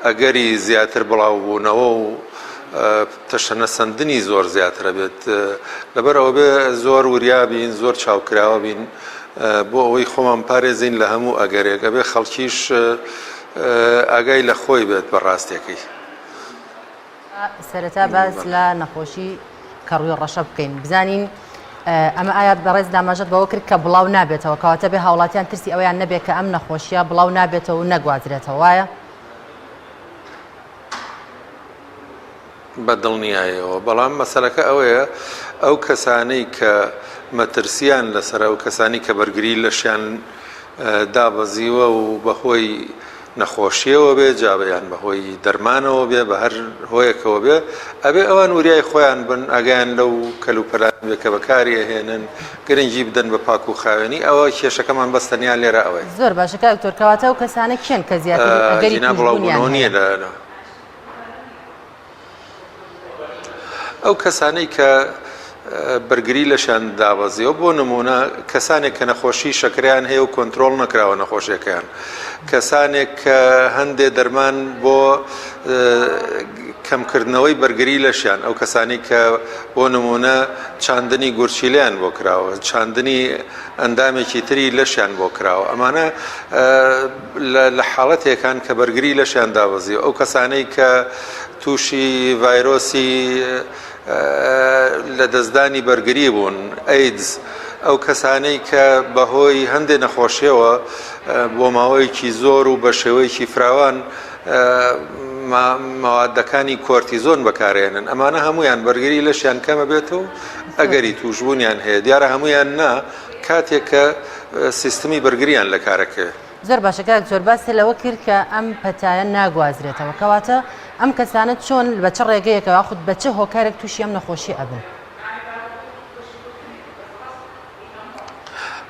ئەگەری زیاتر بڵاوبوونەوە و تەشەنەسەندنی زۆر زیاتر ئەبێت لەبەر ئەوە بێ زۆر وریا بین زۆر چاوکراوە بین بۆ ئەوەی خۆمان پارێزین لە هەموو ئەگەرێک ئەبێ خەڵکیش ئاگای لە خۆی بێت بە ڕاستیەکەی.
سەرەتا باس لە نەخۆشی کەڕووی ڕەشە بکەین بزانین ئەمە ئایا بەڕێز ئاماژەت بەوە کرد کە بڵاو نابێتەوە کەواتە بێ هاوڵاتیان ترسی ئەویان نەبێت کە ئەم نەخۆشیە بڵاو نابێتەوە و نەگوازرێتەوە وایە؟
بە دڵنیایەوە، بەڵام مەسەلەکە ئەوەیە ئەو کەسانەی کە مەترسییان لەسەرە، ئەو کەسانی کە بەرگری لەشیان دابەزیوە و بەهۆی نەخۆشییەوە بێ جا یان بەهۆی دەرمانەوە بێ بە هەر هۆیەکەوە بێ ئەبێ ئەوان وریای خۆیان بن ئاگایان لەو کەلوپەلانە بێ کە بەکاری ئەهێنن گرنگی بدەن بە پاک و خاوێنی ئەوە کێشەکەمان بەس تەنیا لێرە ئەوەیە.
زۆر باشە کاک دکتۆر کەواتە ئەو کەسانە کێن کە زیاتر ئەگەری
جینا
تووشبوونیان
بڵاوبوونەوە
هەیە؟
نییە لە ئەو کەسانەی کە. بەرگری لەشیان دابەزیوە، بۆ نموونە کەسانێک کە نەخۆشی شەکرەیان هەیە و کۆنترۆڵ نەکراوە نەخۆشیەکەیان، کەسانێک کە هەندێ دەرمان بۆ کەمکردنەوەی بەرگری لەشیان، ئەو کەسانی کە بۆ نموونە چاندنی گورچیلەیان بۆ کراوە، چاندنی ئەندامێکی تری لەشیان بۆ کراوە، ئەمانە لە حاڵەتێکان کە بەرگری لەشیان دابەزیوە، ئەو کەسانەی کە تووشی ڤایرۆسی لەدەستدانی بەرگری بوون، ئەیدز، ئەو کەسانەی کە بەهۆی هەندێ نەخۆشیەوە بۆ ماوەیەکی زۆر و بە شێوەیەکی فراوان مەوادەکانی کۆرتیزۆن بەکارێنن، ئەمانە هەمویان بەرگری لەشیان کەمە بێت و ئەگەری توشبوونیان هەیە، دیارە هەمویان نا، کاتێک کە سیستمی بەرگریان لە کارەکەوێت.
زۆر باشە کاک دکتۆر باست لەوە کرد کە ئەم پەتایە ناگوازرێتەوە کەواتە ئەم کەسانە چۆن بە چ ڕێگەیەکە یاخود بە چ هۆکارێک تووشی ئەم نەخۆشیە ئەبن؟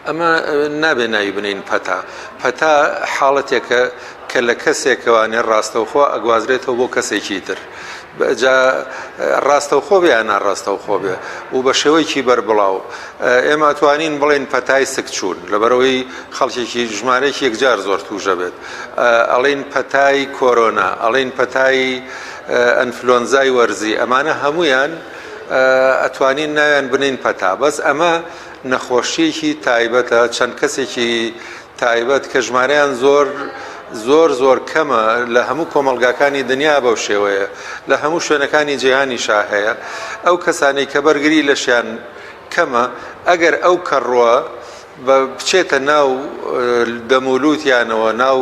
ئەمە نابێ ناوی بنین پەتا. پەتا حاڵەتێکە کە لە کەسێکەوانێ ڕاستەوخۆ ئەگوازرێتەوە بۆ کەسێکی تر. جا ڕاستەوخۆ بێ یا ناڕاستەوخۆ بێ و بە شێوەیەکی بەربڵاو. ئێمە ئەتوانین بڵێین پەتای سکچوون لەبەرئەوەی خەڵکێکی ژمارەیەکی یەکجار زۆر تووشە بێت. ئەڵێین پەتای کۆرۆنا، ئەڵێین پەتای ئەنفلۆنزای وەرزی، ئەمانە هەموویان ئەتوانین ناویان بنێین پەتا. بەس ئەمە نەخۆشییەکی تایبەتە، چەند کەسێکی تایبەت کە ژمارەیان زۆر زۆر زۆر کەمە لە هەموو کۆمەڵگاکانی دنیا بەو شێوەیە لە هەموو شوێنەکانی جیهانیشا هەیە ئەو کەسانەی کە بەرگری لەشیان کەمە ئەگەر ئەو کەڕوە بە بچێتە ناو دەم و لوتیانەوە ناو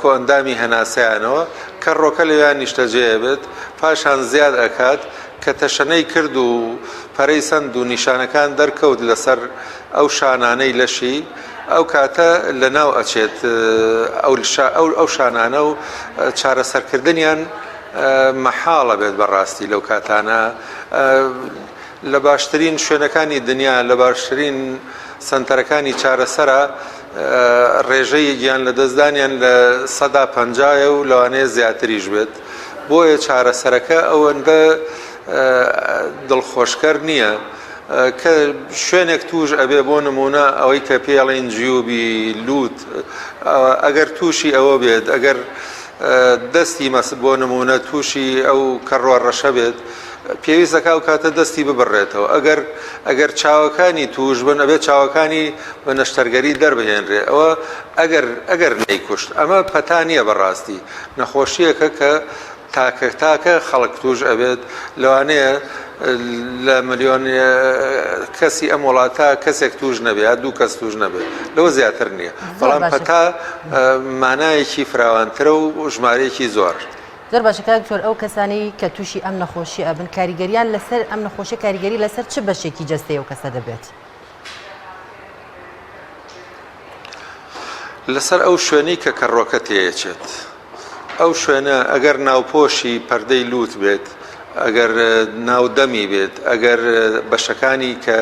کۆئەندامی هەناسەیانەوە کەڕۆکە لەویان نیشتەجێ بێت پاشان زیاد ئەکات کە تەشەنەی کرد و پەرەی سەند و نیشانەکان دەرکەوت لەسەر ئەو شانانەی لەشی ئەو کاتە لەناو ئەچێت ئەو شانانە و چارەسەرکردنیان مەحاڵە بێت بەڕاستی لەو کاتانە لە باشترین شوێنەکانی دنیا لە باشترین سەنتەرەکانی چارەسەرە ڕێژەی گیان لەدەستدانیان لە سەدا پەنجایە و لەوانەیە زیاتریش بێت بۆیە چارەسەرەکە ئەوەندە دڵخۆشکەر نییە. کە شوێنێک توش ئەبێ بۆ نمونە ئەوەی کە پێی ئەڵێن جیوبی لوت ئەگەر تووشی ئەوە بێت ئەگەر دەستی مەس بۆ نمونە تووشی ئەو کەڕوە ڕەشە بێت پێویست دەکا ئەو کاتە دەستی ببڕێتەوە ئەگەر ئەگەر چاوەکانی توش بن ئەبێت چاوەکانی بە نەشتەرگەری دەربهێنرێ ئەوە ئەگەر ئەگەر نەیکوشت ئەمە پەتا نییە بەڕاستی نەخۆشیەکە کە تاکە تاکە خەڵک توش ئەبێت لەوانەیە لە ملیۆن کەسی ئەم وڵاتە کەسێک توش نەبێ یا دوو کەس توش نەبێت لەوە زیاتر نییە بەڵام پەتا مانایەکی فراوانترە و ژمارەیەکی زۆر.
زۆر باشە کاک دکتۆر ئەو کەسانەی کە تووشی ئەم نەخۆشیە ئەبن کاریگەریان لەسەر ئەم نەخۆشیە کاریگەری لەسەر چ بەشێکی جەستەی ئەو کەسە دەبێت؟
لەسەر ئەو شوێنەی کە کەڕۆکە تێیەچێت. ئەو شوێنە ئەگەر ناوپۆشی پەردەی لووت بێت، ئەگەر ناو دەمی بێت، ئەگەر بەشەکانی کە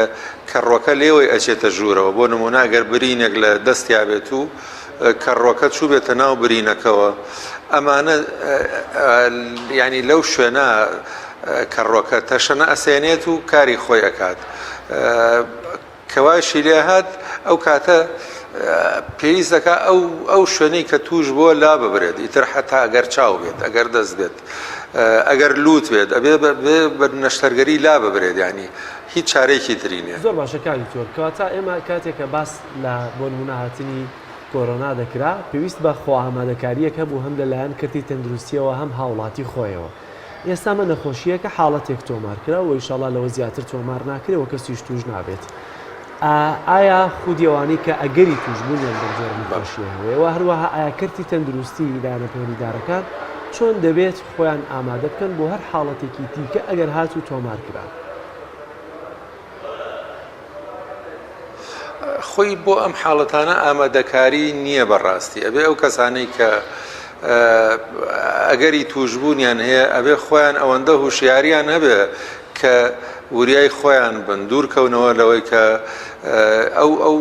کەڕوەکە لێوەی ئەچێتە ژوورەوە، بۆ نموونە ئەگەر برینێک لە دەستیا بێت و کەڕوەکە چووبێتە ناو برینەکەوە، ئەمانە یانی لەو شوێنە کەڕوەکە تەشەنە ئەسێنێت و کاری خۆی ئەکات. کە وایشی لێ هات ئەو کاتە پێویست دەکا ئەو ئەو شوێنەی کە توش بووە لا ببرێت ئیتر حتا ئەگەر چاو بێت ئەگەر دەست بێت ئەگەر لوت بێت ئەبێ بە نەشتەرگەری لا ببرێت ینی هیچ چارێکی تری نییە.
زۆر باشە کاک دکتۆر کەواتە ئێمە کاتێک کە باس لە بۆ نموونە هاتنی کۆرۆنا دەکرا پێویست بە خۆ ئامادەکارییەک هەبوو هەم لەلایەن کەرتی تەندروستییەوە هەم هاوڵاتی خۆیەوە ئێستا ئەمە نەخۆشییەکە حاڵەتێک تۆمار کرا و ئیشاڵا لەوە زیاتر تۆمار ناکرێ و کەسیش توش نابێت. ئایا خودی ئەوانەی کە ئەگەری توشبوونیان بەم جۆرە نەخۆشییە هەیە و هەروەها ئایا کەرتی تەندروستی لایەنە پەیوەندیدارەکان چۆن دەبێت خۆیان ئامادە بکەن بۆ هەر حاڵەتێکی دیکە ئەگەر هاتوو تۆمار کرا؟
خۆی بۆ ئەم حاڵەتانە ئامادەکاری نییە بەڕاستی ئەبێ ئەو کەسانەی کە ئەگەری توشبوونیان هەیە ئەبێ خۆیان ئەوەندە هوشیاریان هەبێ. کە وریای خۆیان بن، دوور کەونەوە لەوەی کە ئەو ئەو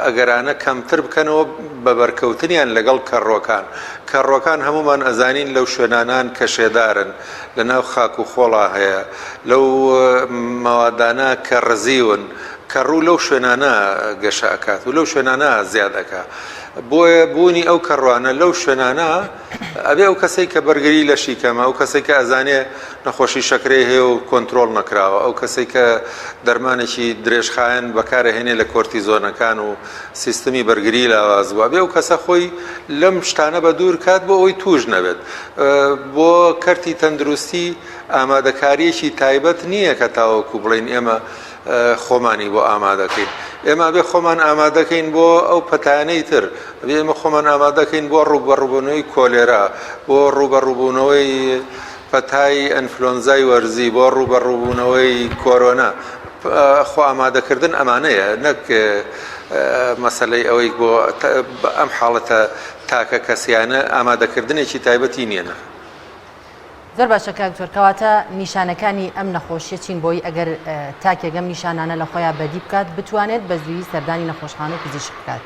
ئەگەرانە کەمتر بکەنەوە بە بەرکەوتنیان لەگەڵ کەڕووەکان. کەڕووەکان هەموومان ئەزانین لەو شوێنانان کە شێدارن، لە ناو خاک و خۆڵا هەیە، لەو مەوادانە کە ڕزیون، کەڕوو لەو شوێنانە گەشە ئەکات و لەو شوێنانە زیاد ئەکا. بۆیە بوونی ئەو کەڕوانە لەو شوێنانە ئەبێ ئەو کەسەی کە بەرگری لەشی کەمە، ئەو کەسەی کە ئەزانێ نەخۆشی شەکرەی هەیە و کۆنترۆڵ نەکراوە، ئەو کەسەی کە دەرمانێکی درێژخایەن بەکارئەهێنێ لە کۆرتیزۆنەکان و سیستمی بەرگری لاواز بووە، ئەبێ ئەو کەسە خۆی لەم شتانە بەدوور کات بۆ ئەوەی تووش نەبێت. بۆ کەرتی تەندروستی ئامادەکارییەکی تایبەت نییە کە تاوەکو بڵێین ئێمە خۆمانی بۆ ئامادەکەین. ئێمە ئەبێ خۆمان ئامادەکەین بۆ ئەو پەتایانەی تر، ئەبێ ئێمە خۆمان ئامادەکەین بۆ ڕووبەڕووبوونەوەی کۆلێرا، بۆ ڕووبەڕووبوونەوەی پەتای ئەنفلۆنزای وەرزی، بۆ ڕووبەڕووبوونەوەی کۆرۆنا. خۆ ئامادەکردن ئەمانەیە نەک مەسەلەی ئەوەی بۆ ئەم حاڵەتە تاکە کەسیانە ئامادەکردنێکی تایبەتی نییە.
زۆر باشە کاک دکتۆر کەواتە نیشانەکانی ئەم نەخۆشیە چین بۆی ئەگەر تاکێک ئەم نیشانانە لە خۆیان بەدی بکات بتوانێت بە زوویی سەردانی نەخۆشخانە و پزیشک بکات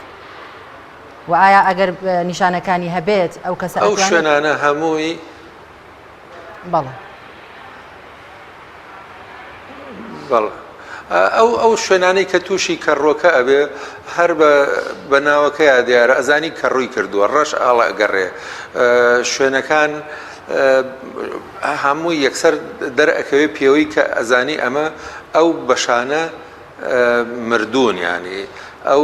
و ئایا ئەگەر نیشانەکانی هەبێت ئەو کەسە
ئەو شوێنانە هەمووی
بەڵێ
بەڵێ ئەو ئەو شوێنانەی کە تووشی کەڕووەکە ئەبێ هەر بە بە ناوەکەیا دیارە ئەزانی کەڕووی کردووە ڕەش ئاڵ ئەگەڕێ شوێنەکان هەمووی یەکسەر دەرئەکەوێ پێوەی کە ئەزانی ئەمە ئەو بەشانە مردوون یانی ئەو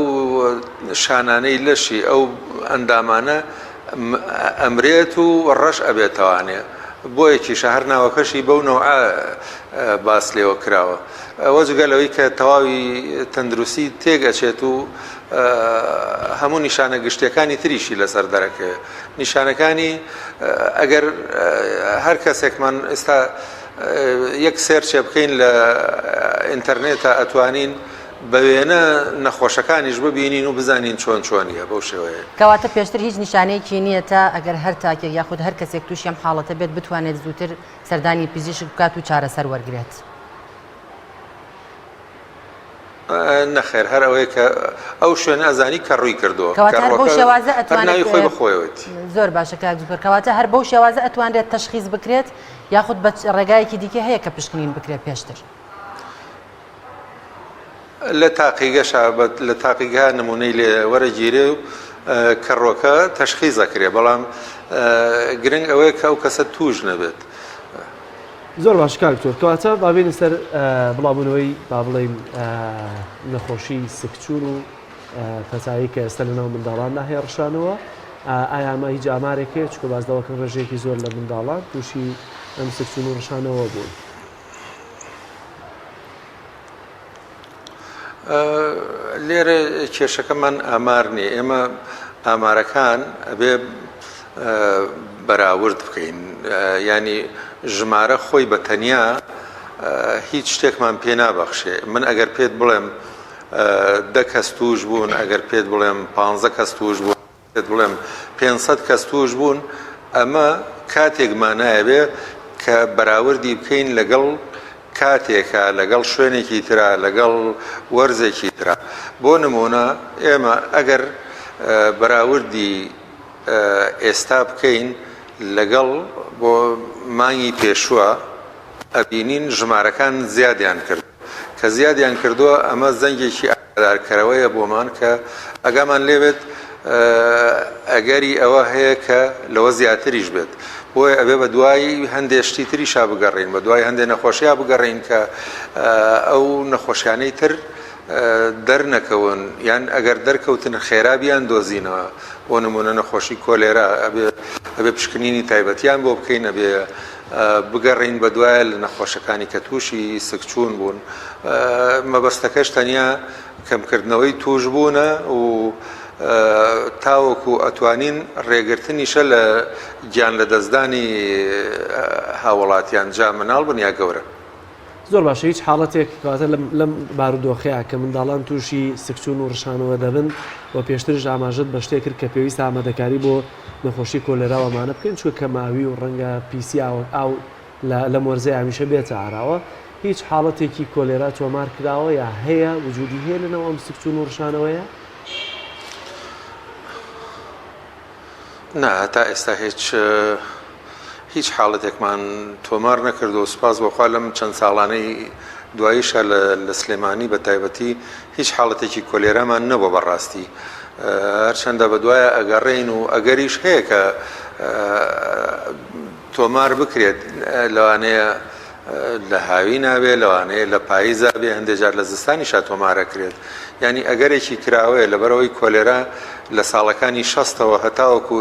شانانەی لەشی ئەو ئەندامانە ئەمرێت و ڕەش ئەبێتەوانێ بۆیەکیشە هەر ناوەکەشی بەو نەوعە باس لێوە کراوە ئەوە جگە لەوەی کە تەواوی تەندروستی تێک ئەچێت و هەموو نیشانە گشتیەکانی تریشی لەسەر دەرەکەوێت نیشانەکانی ئەگەر هەر کەسێکمان ئێستا یەک سێرچێ بکەین لە ئینتەرنێتا ئەتوانین بە وێنە نەخۆشەکانیش ببینین و بزانین چۆن چۆنیە بەو شێوەیە.
کەواتە پێشتر هیچ نیشانەیەکی نییە تا ئەگەر هەر تاکێک یاخود هەر کەسێک تووشی ئەم حاڵەتە بێت بتوانێت زووتر سەردانی پزیشک بکات و چارەسەر وەرگرێت؟
نەخێر هەر ئەوەیە کە ئەو شوێنە ئەزانی کە ڕووی کردووە
کەواتە هەر بەو
کەڕووەکە
شێوازە
هەر
ئەتوانێت
ناوی خۆی بە خۆیەوەتی.
زۆر باشە کاک دکتۆر کەواتە هەر بەو شێوازە ئەتوانرێت تەشخیس بکرێت یاخود بە ڕێگایەکی دیکە هەیە کە پشکنین بکرێت پێشتر؟
لە تاقیگەشا لە تاقیگە نمونەی لێ وەرەگیرێ و کەڕووەکە تەشخیس ئەکرێ بەڵام گرنگ ئەوەیە کە ئەو کەسە تووش نەبێت.
زۆر باش کاک دکتۆر کەواتە با بێینە سەر بڵاوبوونەوەی با بڵێین نەخۆشی سکچوون و پەتایی کە ئێستا لەناو منداڵاندا هەیە ڕشانەوە ئایا ئەمە هیچ ئامارێک هەیە چونکە باس لەوەکەن ڕێژەیەکی زۆر لە منداڵان تووشی ئەم سکچوون و ڕشانەوە بوون.
لێرە کێشەکەمان ئامار نییە ئێمە ئامارەکان ئەبێ بەراورد بکەین ینی ژمارە خۆی بە تەنیا هیچ شتێکمان پێ نابەخشێ من ئەگەر پێت بڵێم دە کەس توش بوون ئەگەر پێت بڵێم پ کەس توش بوون پێت بڵێم 500 کەس توش بوون ئەمە کاتێک مانایە بێ کە بەراوردی بکەین لەگەڵ کاتێکە لەگەڵ شوێنێکی ترا لەگەڵ وەرزێکی ترا بۆ نمونە ئێمە ئەگەر بەراوردی ئێستا بکەین لەگەڵ بۆ مانگی پێشووە ئەبینین ژمارەکان زیادیان کرد کە زیادیان کردووە ئەمە زەنگێکی ئاگادارکەرەوەیە بۆمان کە ئاگامان لێبێت ئەگەری ئەوە هەیە کە لەوە زیاتریش بێت بۆیە ئەبێ بە دوای هەندێ شتی تریشا بگەڕین بە دوای هەندێ نەخۆشییا بگەڕین کە ئەو نەخۆشیانەی تر دەرنەکەون یان ئەگەر دەرکەوتن خێرا بیان دۆزینەوە بۆ نمونە نەخۆشی کۆلێرا ئەبێ ئەبێ پشکنینی تایبەتیان بۆ بکەین ئەبێ بگەڕین بەدوایە لە نەخۆشەکانی کە تووشی سکچوون بوون مەبەستەکەش تەنیا کەمکردنەوەی تووشبوونە و تاوەکو ئەتوانین ڕێگرتنیشە لە گیان لەدەستدانی هاوڵاتیان جا مناڵ بن یا گەورە.
زۆر باشە هیچ حاڵەتێک کەواتە لەم بارودۆخەیە کە منداڵان تووشی سکچوون و ڕشانەوە دەبن و پێشتریش ئاماژەت بە شتێک کرد کە پێویستە ئامادەکاری بۆ نەخۆشی کۆلێرا و ئەمانە بکەین چونکە کەمئاوی و ڕەنگە پیسی ئاو ئاو لەم وەرزەی هەمیشە بێتە ئاراوە. هیچ حاڵەتێکی کۆلێرا تۆمار کراوە یا هەیە وجودی هەیە لەناو ئەم سکچوون و ڕشانەوەیە؟
نا هەتا ئێستا هیچ هیچ حاڵەتێکمان تۆمار نەکردو سوپاس بۆ خوا لەم چەند ساڵانەی دواییشا لە سلێمانی بە تایبەتی هیچ حاڵەتێکی کۆلێرامان نەبووە بەڕاستی هەرچەندە بەدوایە ئەگەڕێین و ئەگەریش هەیە کە تۆمار بکرێت لەوانەیە لە هاوینا بێ لەوانەیە لە پاییزا بێ هەندێک جار لە زستانیشا تۆمارەکرێت یعنی ئەگەرێکی کراوەیە لەبەرەوەی کۆلێرا لە ساڵەکانی شەستەوە هەتاوەکو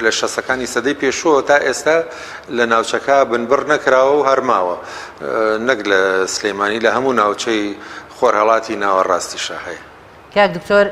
لە شەستەکانی سەدەی پێشووەوە تا ئێستا لە ناوچەکە بنبڕ نەکراوە و هەرماوە نەک لە سلێمانی لە هەموو ناوچەی خۆرهەڵاتی ناوەڕاستیشا هەیە.
کاک دکتۆر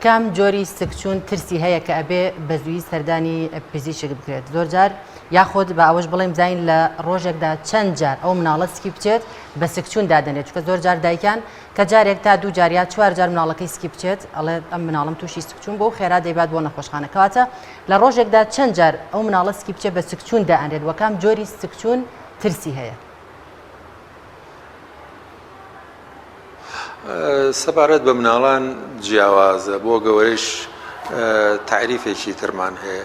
کام جۆری سکچوون ترسی هەیە کە ئەبێ بە زوویی سەردانی پزیشک بکرێت زۆر جار یاخود بە ئەوەش بڵێم زین لە ڕۆژێکدا چەند جار ئەو مناڵە سکی بچێت بە سکچوون دادەنێت چونکە زۆر جار دایکان کە جارێک تا دوو جار یا چوار جار مناڵەکەی سکی بچێت ئەڵێ ئەم مناڵم تووشی سکچوون بۆ خێرا دەیبات بۆ نەخۆشخانە کەواتە لە ڕۆژێکدا چەند جار ئەو مناڵە سکی بچێت بە سکچوون دائەنرێت وەکام جۆری سکچوون ترسی هەیە؟
سەبارەت بە مناڵان جیاوازە بۆ گەورەیش تاریفێکی ترمان هەیە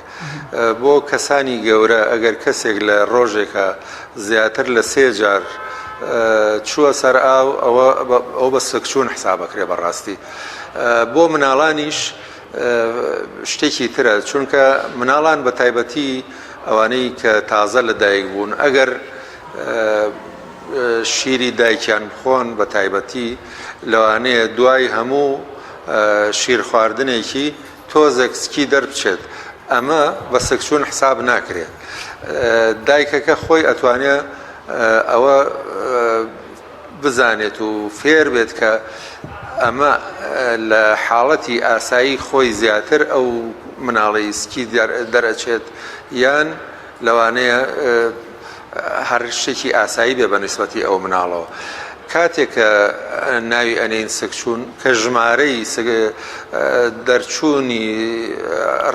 بۆ کەسانی گەورە ئەگەر کەسێک لە ڕۆژێکە زیاتر لە سێ جار چووە سەر ئاو ئەوە ئەو بە سکچوون حسابەکرێ بەڕاستی بۆ مناڵانیش شتێکی ترە چونکە مناڵان بە تایبەتی ئەوانەی کە تازە لە دایک بوون ئەگەر شیری دایکیان بخۆن بە تایبەتی لەوانەیە دوای هەموو شیر خواردنێکی تۆزێک سکی دەربچێت ئەمە بە سکچوون حساب ناکرێت دایکەکە خۆی ئەتوانێت ئەوە بزانێت و فێر بێت کە ئەمە لە حاڵەتی ئاسایی خۆی زیاتر ئەو مناڵی سکی دەرەچێت یان لەوانەیە هەر شتێکی ئاسایی بێ بە نیسبەتی ئەو مناڵەوە. کاتێک کە ناوی ئەنێین سکچوون کە ژمارەی دەرچوونی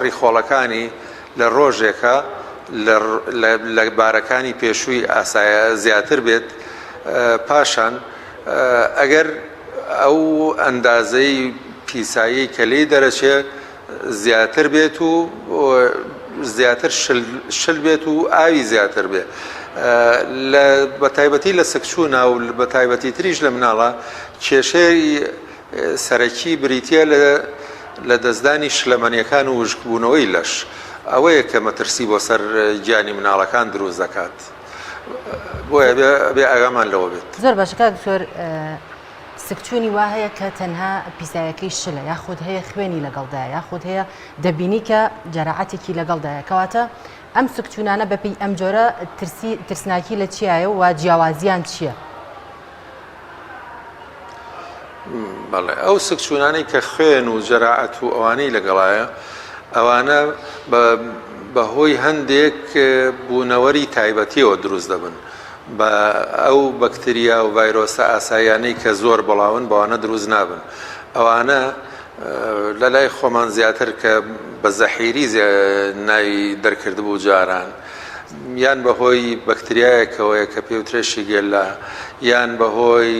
ڕیخۆڵەکانی لە ڕۆژێکا لە بارەکانی پێشووی ئاسایە زیاتر بێت پاشان ئەگەر ئەو ئەندازەی پیسایی کە لێی دەرەچێ زیاتر بێت و زیاتر شل بێت و ئاوی زیاتر بێت لە بەتایبەتی لە سکچوونا و بە تایبەتی تریش لە مناڵە کێشەی سەرەکی بریتە لە لە دەستدانی شلەمەنیەکان و وشکبوونەوەی لەش ئەوەیە کە مەترسی بۆ سەر گیانی مناڵەکان دروست دەکات بۆیە بێ ئاگامان لەوە بێت.
زۆر باشە کاک دکتۆر سکچوونی وا هەیە کە تەنها پیسایەکەی شلە یاخود هەیە خوێنی لەگەڵدایە یاخود هەیە دەبینی کە جەراعەتێکی لەگەڵدایە کەواتە ئەم سکچوونانە بەپێی ئەم جۆرە ترسی ترسناکی لە چیایە و جیاوازیان چییە؟
بەڵێ ئەو سکچوونانەی کە خوێن و جەراعەت و ئەوانەی لەگەڵایە ئەوانە بەهۆی هەندێک بوونەوەری تایبەتیەوە دروست دەبن بە ئەو بەکتریا و ڤایرۆسە ئاساییانەی کە زۆر بڵاون بەوانە دروست نابن ئەوانە لە لای خۆمان زیاتر کە بە زەحیری ناوی دەرکردبوو جاران یان بەهۆی بەکتریایەکەوەیە کە پێوترێ شیگێلا یان بەهۆی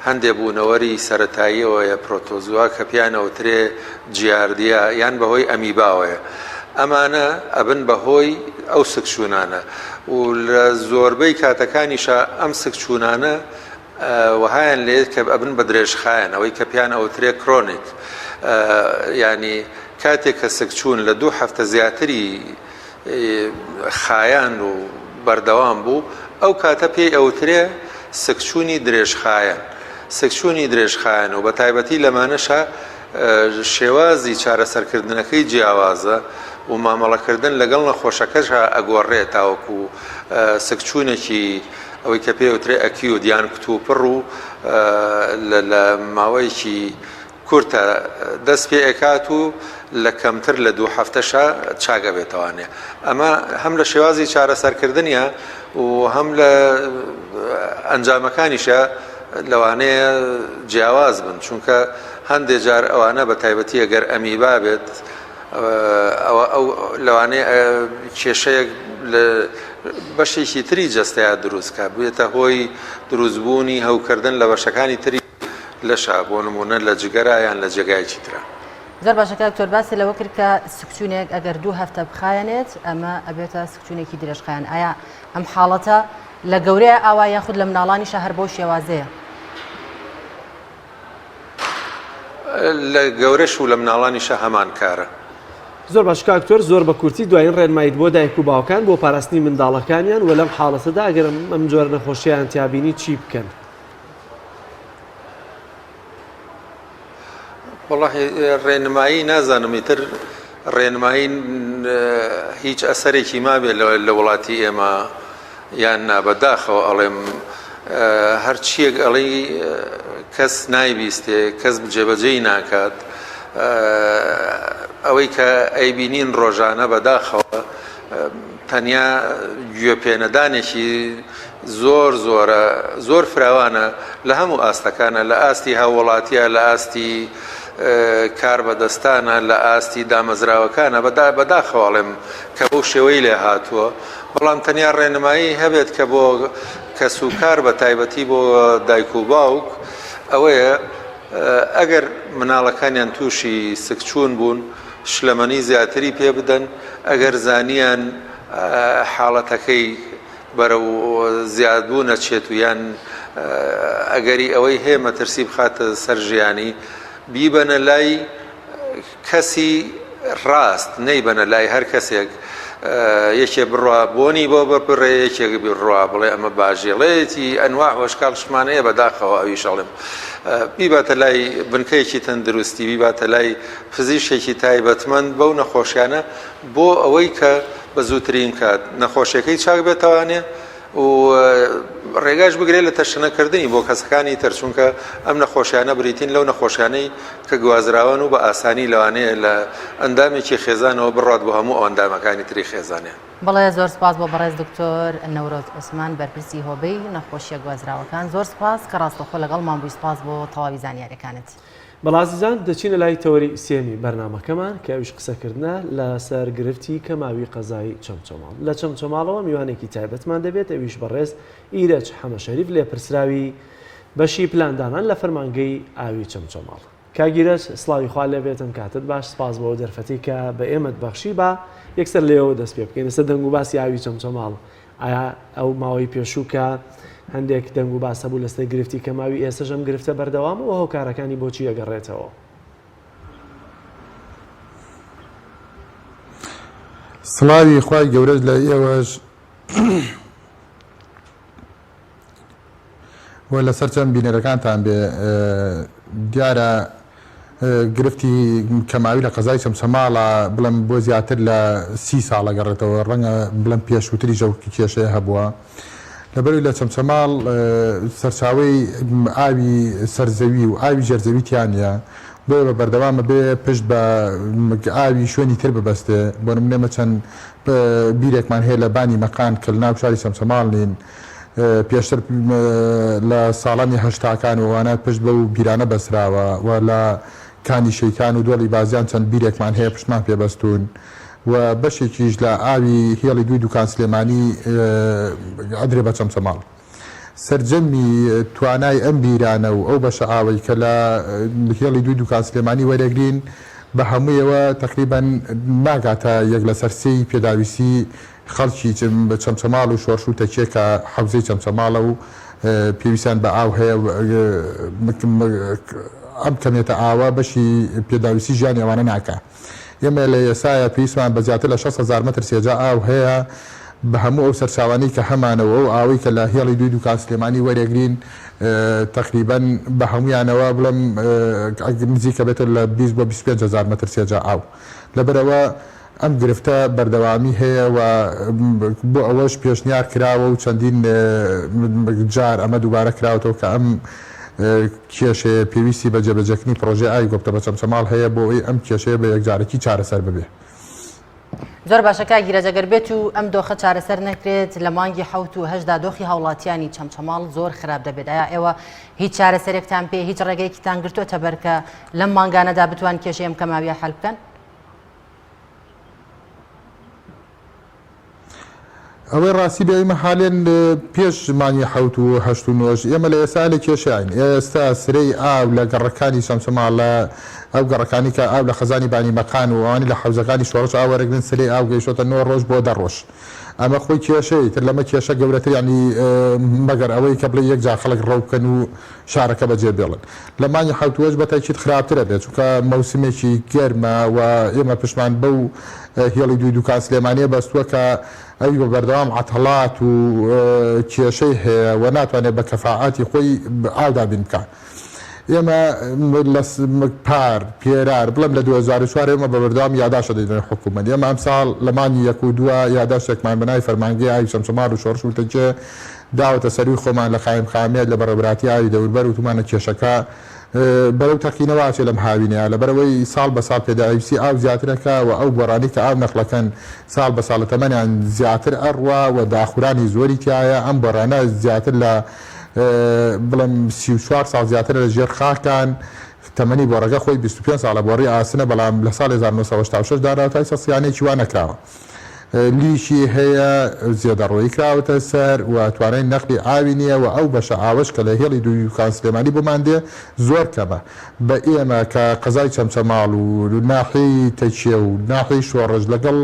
هەندێ بوونەوەری سەتاییەوەیە پرۆتۆزوا کە پیانەوترێ جیاردیا یان بەهۆی ئەمیباوەیە ئەمانە ئەبن بەهۆی ئەو سکچوونانە و لە زۆربەی کاتەکانیشا ئەم سکچوونانە وەهایان لێت کە ئەبن بە درێژخایەن ئەوەی کە پیان ئەوترێ chronic ینی کاتێک کە سکچوون لە دوو هەفتە زیاتری خایان و بەردەوام بوو ئەو کاتە پێی ئەوترێ سکچوونی درێژخایەن سکچوونی درێژخایەن و بە تایبەتی لەمانەشا شێوازی چارەسەرکردنەکەی جیاوازە و مامەڵەکردن لەگەڵ نەخۆشەکەشا ئەگۆڕێ تاوەکو سکچوونێکی ئەوەی کە پێی وترێ acute یان کتوپڕ و لە ماوەیەکی کورتە دەست پێ ئەکات و لە کەمتر لە دوو هەفتەشا چاک ئەبێتەوانێ ئەمە هەم لە شێوازی چارەسەرکردنیە و هەم لە ئەنجامەکانیشە لەوانەیە جیاواز بن چونکە هەندێ جار ئەوانە بە تایبەتی ئەگەر ئەمیبا بێت ئەوە ئەو لەوانەیە کێشەیەک لە بەشێکی تری جەستەیا دروست کا، بێتە هۆی دروستبوونی هەوکردن لە بەشەکانی تری لەشا، بۆ نموونە لە جگەرا یان لە جێگایەکی ترا.
زۆر باشە کاک دکتۆر باست لەوە کرد کە سکچوونێک ئەگەر دوو هەفتە بخایەنێت ئەمە ئەبێتە سکچوونێکی درێژخایەن ئایا ئەم حاڵەتە لە گەورەیە ئاوا یاخود لە مناڵانیشا هەر بەو شێوازەیە؟
لە گەورەش و لە مناڵانیشا هەمان کارە.
زۆر باش کاک دکتۆر زۆر بە کورتی دوایین ڕێنماییت بۆ دایک و باوکان بۆ پاراستنی منداڵەکانیان و لەم حاڵەتەدا ئەگەر ئەم جۆرە نەخۆشییان تیا بینی چی بکەن؟
وەڵاهی ڕێنمایی نازانم ئیتر ڕێنمایی هیچ ئەسەرێکی مابێ لە وڵاتی ئێمە یان نا بەداخەوە ئەڵێم هەرچیەک ئەڵێی کەس نایبیستێ کەس جێبەجێی ناکات ئەوەی کە ئەیبینین ڕۆژانە بەداخەوە تەنیا گوێ پێنەدانێکی زۆر زۆرە زۆر فراوانە لە هەموو ئاستەکانە لە ئاستی هاووڵاتیە لە ئاستی کار بەدەستانە لە ئاستی دامەزراوەکانە بەداخەوە ئەڵێم کە بەو شێوەی لێ هاتووە بەڵام تەنیا ڕێنمایی هەبێت کە بۆ کەسوکار بە تایبەتی بۆ دایک و باوک ئەوەیە ئەگەر مناڵەکانیان تووشی سکچوون بوون شلەمەنی زیاتری پێ بدەن ئەگەر زانیان حاڵەتەکەی بەرەو زیادبوون ئەچێت و یان ئەگەری ئەوەی هەیە مەترسی بخاتە سەر ژیانی بیبەنە لای کەسی ڕاست نەیبەنە لای هەر کەسێک یەکێ بڕوا بۆنی بۆ ببڕێ یەکێک بڕوا بڵێ ئەمە باژێڵەیەتی ئەنواع وەشکاڵ شمانەیە بەداخەوە ئەویش ئەڵێم بیباتە لای بنکەیەکی تەندروستی بیباتە لای پزیشکێکی تایبەتمەند بەو نەخۆشیانە بۆ ئەوەی کە بە زووترین کات نەخۆشیەکەی چاک بێتەوانێ و ڕێگاش بگرێت لە تەشەنەکردنی بۆ کەسەکانی تر چونکە ئەم نەخۆشیانە بریتین لەو نەخۆشیانەی کە گوازراوەن و بە ئاسانی لەوانەیە لە ئەندامێکی خێزانەوە بڕات بۆ هەموو ئەو ئەندامەکانی تری خێزانیان.
بەڵێ زۆر سپاس بۆ بەڕێز دکتۆر نەورۆز عوسمان بەرپرسی هۆبەی نەخۆشیە گوازراوەکان زۆر سپاس کە ڕاستەوخۆ لەگەڵمان بووی سپاس بۆ تەواوی زانیاریەکانت.
بەڵێ ئازیزان دەچینە لای تەوەری سێمی بەرنامەکەمان کە ئەویش قسەکردنە لەسەر گرفتی کەماوی قەزای چەمچەماڵ. لە چەمچەماڵەوە میوانێکی تایبەتمان دەبێت ئەویش بەڕێز ئیرەج حەمەشەریف لێپرسراوی بەشی پلاندانان لە فەرمانگەی ئاوی چەمچەماڵ. کاک ئیرەج سڵاوی خوا لێبێت ئەم کاتەت باش سپاس بۆ ئەو دەرفەتەی کە بە ئێمەت بەخشی با یەکسەر لێوە دەست پێ بکەین لەسەر دەنگ و باسی ئاوی چەمچەماڵ ئایا ئەو ماوەی پێشوو کە هەندێک دەنگ و باس هەبوو لەسەر گرفتی کەماوی ئێستەش ئەم گرفتە بەردەوامە و هۆکارەکانی بۆچی ئەگەڕێتەوە؟
سڵاوی خوای گەورەش لە ئێوەش و لەسەر چەند بینەرەکانتان بێ دیارە گرفتی کەماوی لە قەزای چەمچەماڵە بڵێم بۆ زیاتر لە سی ساڵ ئەگەڕێتەوە ڕەنگە بڵێم پێشووتریش ئەو کێشەیە هەبووە لەبەرئەوەی لە چەمچەماڵ سەرچاوەی ئاوی سەرزەوی و ئاوی ژێرزەوی تیا نییە بۆیە بە بەردەوام ئەبێ پشت بە ئاوی شوێنی تر ببەستێ بۆ نمونە ئێمە چەند بیرێکمان هەیە لە بانی مەقان کە لەناو شاری چەمچەماڵ نین پێشتر لە ساڵانی هەشتاکان و ئەوانە پشت بەو بیرانە بەستراوە و لە کانی شەیتان و دۆڵی بازیان چەند بیرێکمان هەیە پشتمان پێ بەستوون و بەشێکیش لە ئاوی هێڵی دووی دوکان سلێمانی ئەدرێ بە چەمچەماڵ. سەرجەمی توانای ئەم بیرانە و ئەو بەشە ئاوەی کە لە هێڵی دووی دوکان سلێمانی وەرەگرین بە هەموویەوە تەقریبەن ناگاتە یەک لەسەر سێی پێداویستی خەڵکی چەمچەماڵ و شۆرش و تەکیە کە حەوزەی چەمچەماڵە و پێویستیان بە ئاو هەیە ئەم کەمێتە ئاوە بەشی پێداویستی ژیانی ئەوانە ناکا. ئێمە لە ئێستایا پێویستمان بە زیاتر لە 60 هەزار مەتر سێجا ئاو هەیە بە هەموو ئەو سەرچاوانەی کە هەمانە و ئەو ئاوەی کە لە هێڵی دووی دوکان سلێمانی وەرێگرین تەقریبەن بە هەموویانەوە بڵێم نزیکە بێتە لە 20 بۆ 25 هەزار مەتر سێجا ئاو لەبەرئەوە ئەم گرفتە بەردەوامی هەیە و بۆ ئەوەش پێشنیار کراوە و چەندین جار ئەمە دووبارە کراوەتەوە کە ئەم کێشەیە پێویستی بە جێبەجێکردنی پڕۆژەی ئاوی گۆپتە بە چەمچەماڵ هەیە بۆ ئەوەی ئەم کێشەیە بە یەکجارەکی چارەسەر ببێ.
زۆر باشە کاک ئیرەج ئەگەر بێت و ئەم دۆخە چارەسەر نەکرێت لە مانگی حەوت و هەشتدا دۆخی هاوڵاتیانی چەمچەماڵ زۆر خراپ دەبێت ئایا ئێوە هیچ چارەسەرێکتان پێ هیچ ڕێگەیەکیتان گرتووەتە بەر کە لەم مانگانەدا بتوان کێشەی ئەم کەماویە حەل بکەن؟
ئەوەی ڕاستی بێ ئێمە حالێن پێش مانگی حەوت و هەشت و نۆش ئێمە لە ئێستا لە کێشەین. ئێستا سرەی ئاو لە گەڕەکانی چەمچەماڵ لە ئەو گەڕەکانی کە ئاو لە خەزانی بانی مەقان و ئەوانەی لە حەوزەکانی شۆڕش ئاو وەرەگرن سرەی ئاو گەیشتۆتە نۆ ڕۆژ بۆ دە ڕۆژ. ئەمە خۆی کێشەیە ئیتر لەمە کێشە گەورەتر یانی مەگەر ئەوەی کە بڵێی یەکجار خەڵک ڕەو بکەن و شارەکە بەجێ بێڵن. لە مانگی حەوتووەش بە تەئکید خراپتر ئەبێت چونکە مەوسمێکی گەرمە و ئێمە پشتمان بەو هێڵی دووی دوکان سلێمانیە بەستووە کە ئەوی بە بەردەوام عەتەڵات و کێشەی هەیە و ناتوانێت بە کەفائەتی خۆی ئاو دابین بکات. ئێمە لە پار، پێرار، بڵێم لە 2004 ئێمە بە بەردەوام یاداشت دەدەینە حکوومەت. ئێمە ئەمساڵ لە مانگی یەک و دووە یاداشتێکمان بە ناوی فەرمانگەی ئاوی چەمچەماڵ و شۆڕش و تەکیە داوەتە سەرووی خۆمان لە قایمقامیەت لە بەڕێوەبەراتی ئاوی دەوربەر وتومانە کێشەکە بەرەو تەقینەوە ئەچێ لەم هاوینەیا لەبەرئەوەی ساڵ بە ساڵ پێداویستی ئاو زیاترەکا و ئەو بۆڕانەی کە ئاو نەقڵەکەن ساڵ بە ساڵ تەمەنیان زیاتر ئەڕوا و داخورانی زۆری تیایە ئەم بۆڕانە زیاتر لە بڵێم 34 ساڵ زیاترە لە ژێر خاکان تەمەنی بۆڕەکە خۆی 25 ساڵە بۆڕی ئاسنە بەڵام لە ساڵی 1986 دانراوە تا ئیستا سیانەیەکی وا نەکراوە. لیکی هەیە زێدەڕۆیی کراوەتە سەر و توانای نەقلی ئاوی نییە و ئەو بەشە ئاوەش کە لە هێڵی دووی دوکان سلێمانی بۆمان دێ زۆر کەمە بە ئێمە کە قەزای چەمچەماڵ و ناحیەی تەکیە و ناحیەی شۆڕش لەگەڵ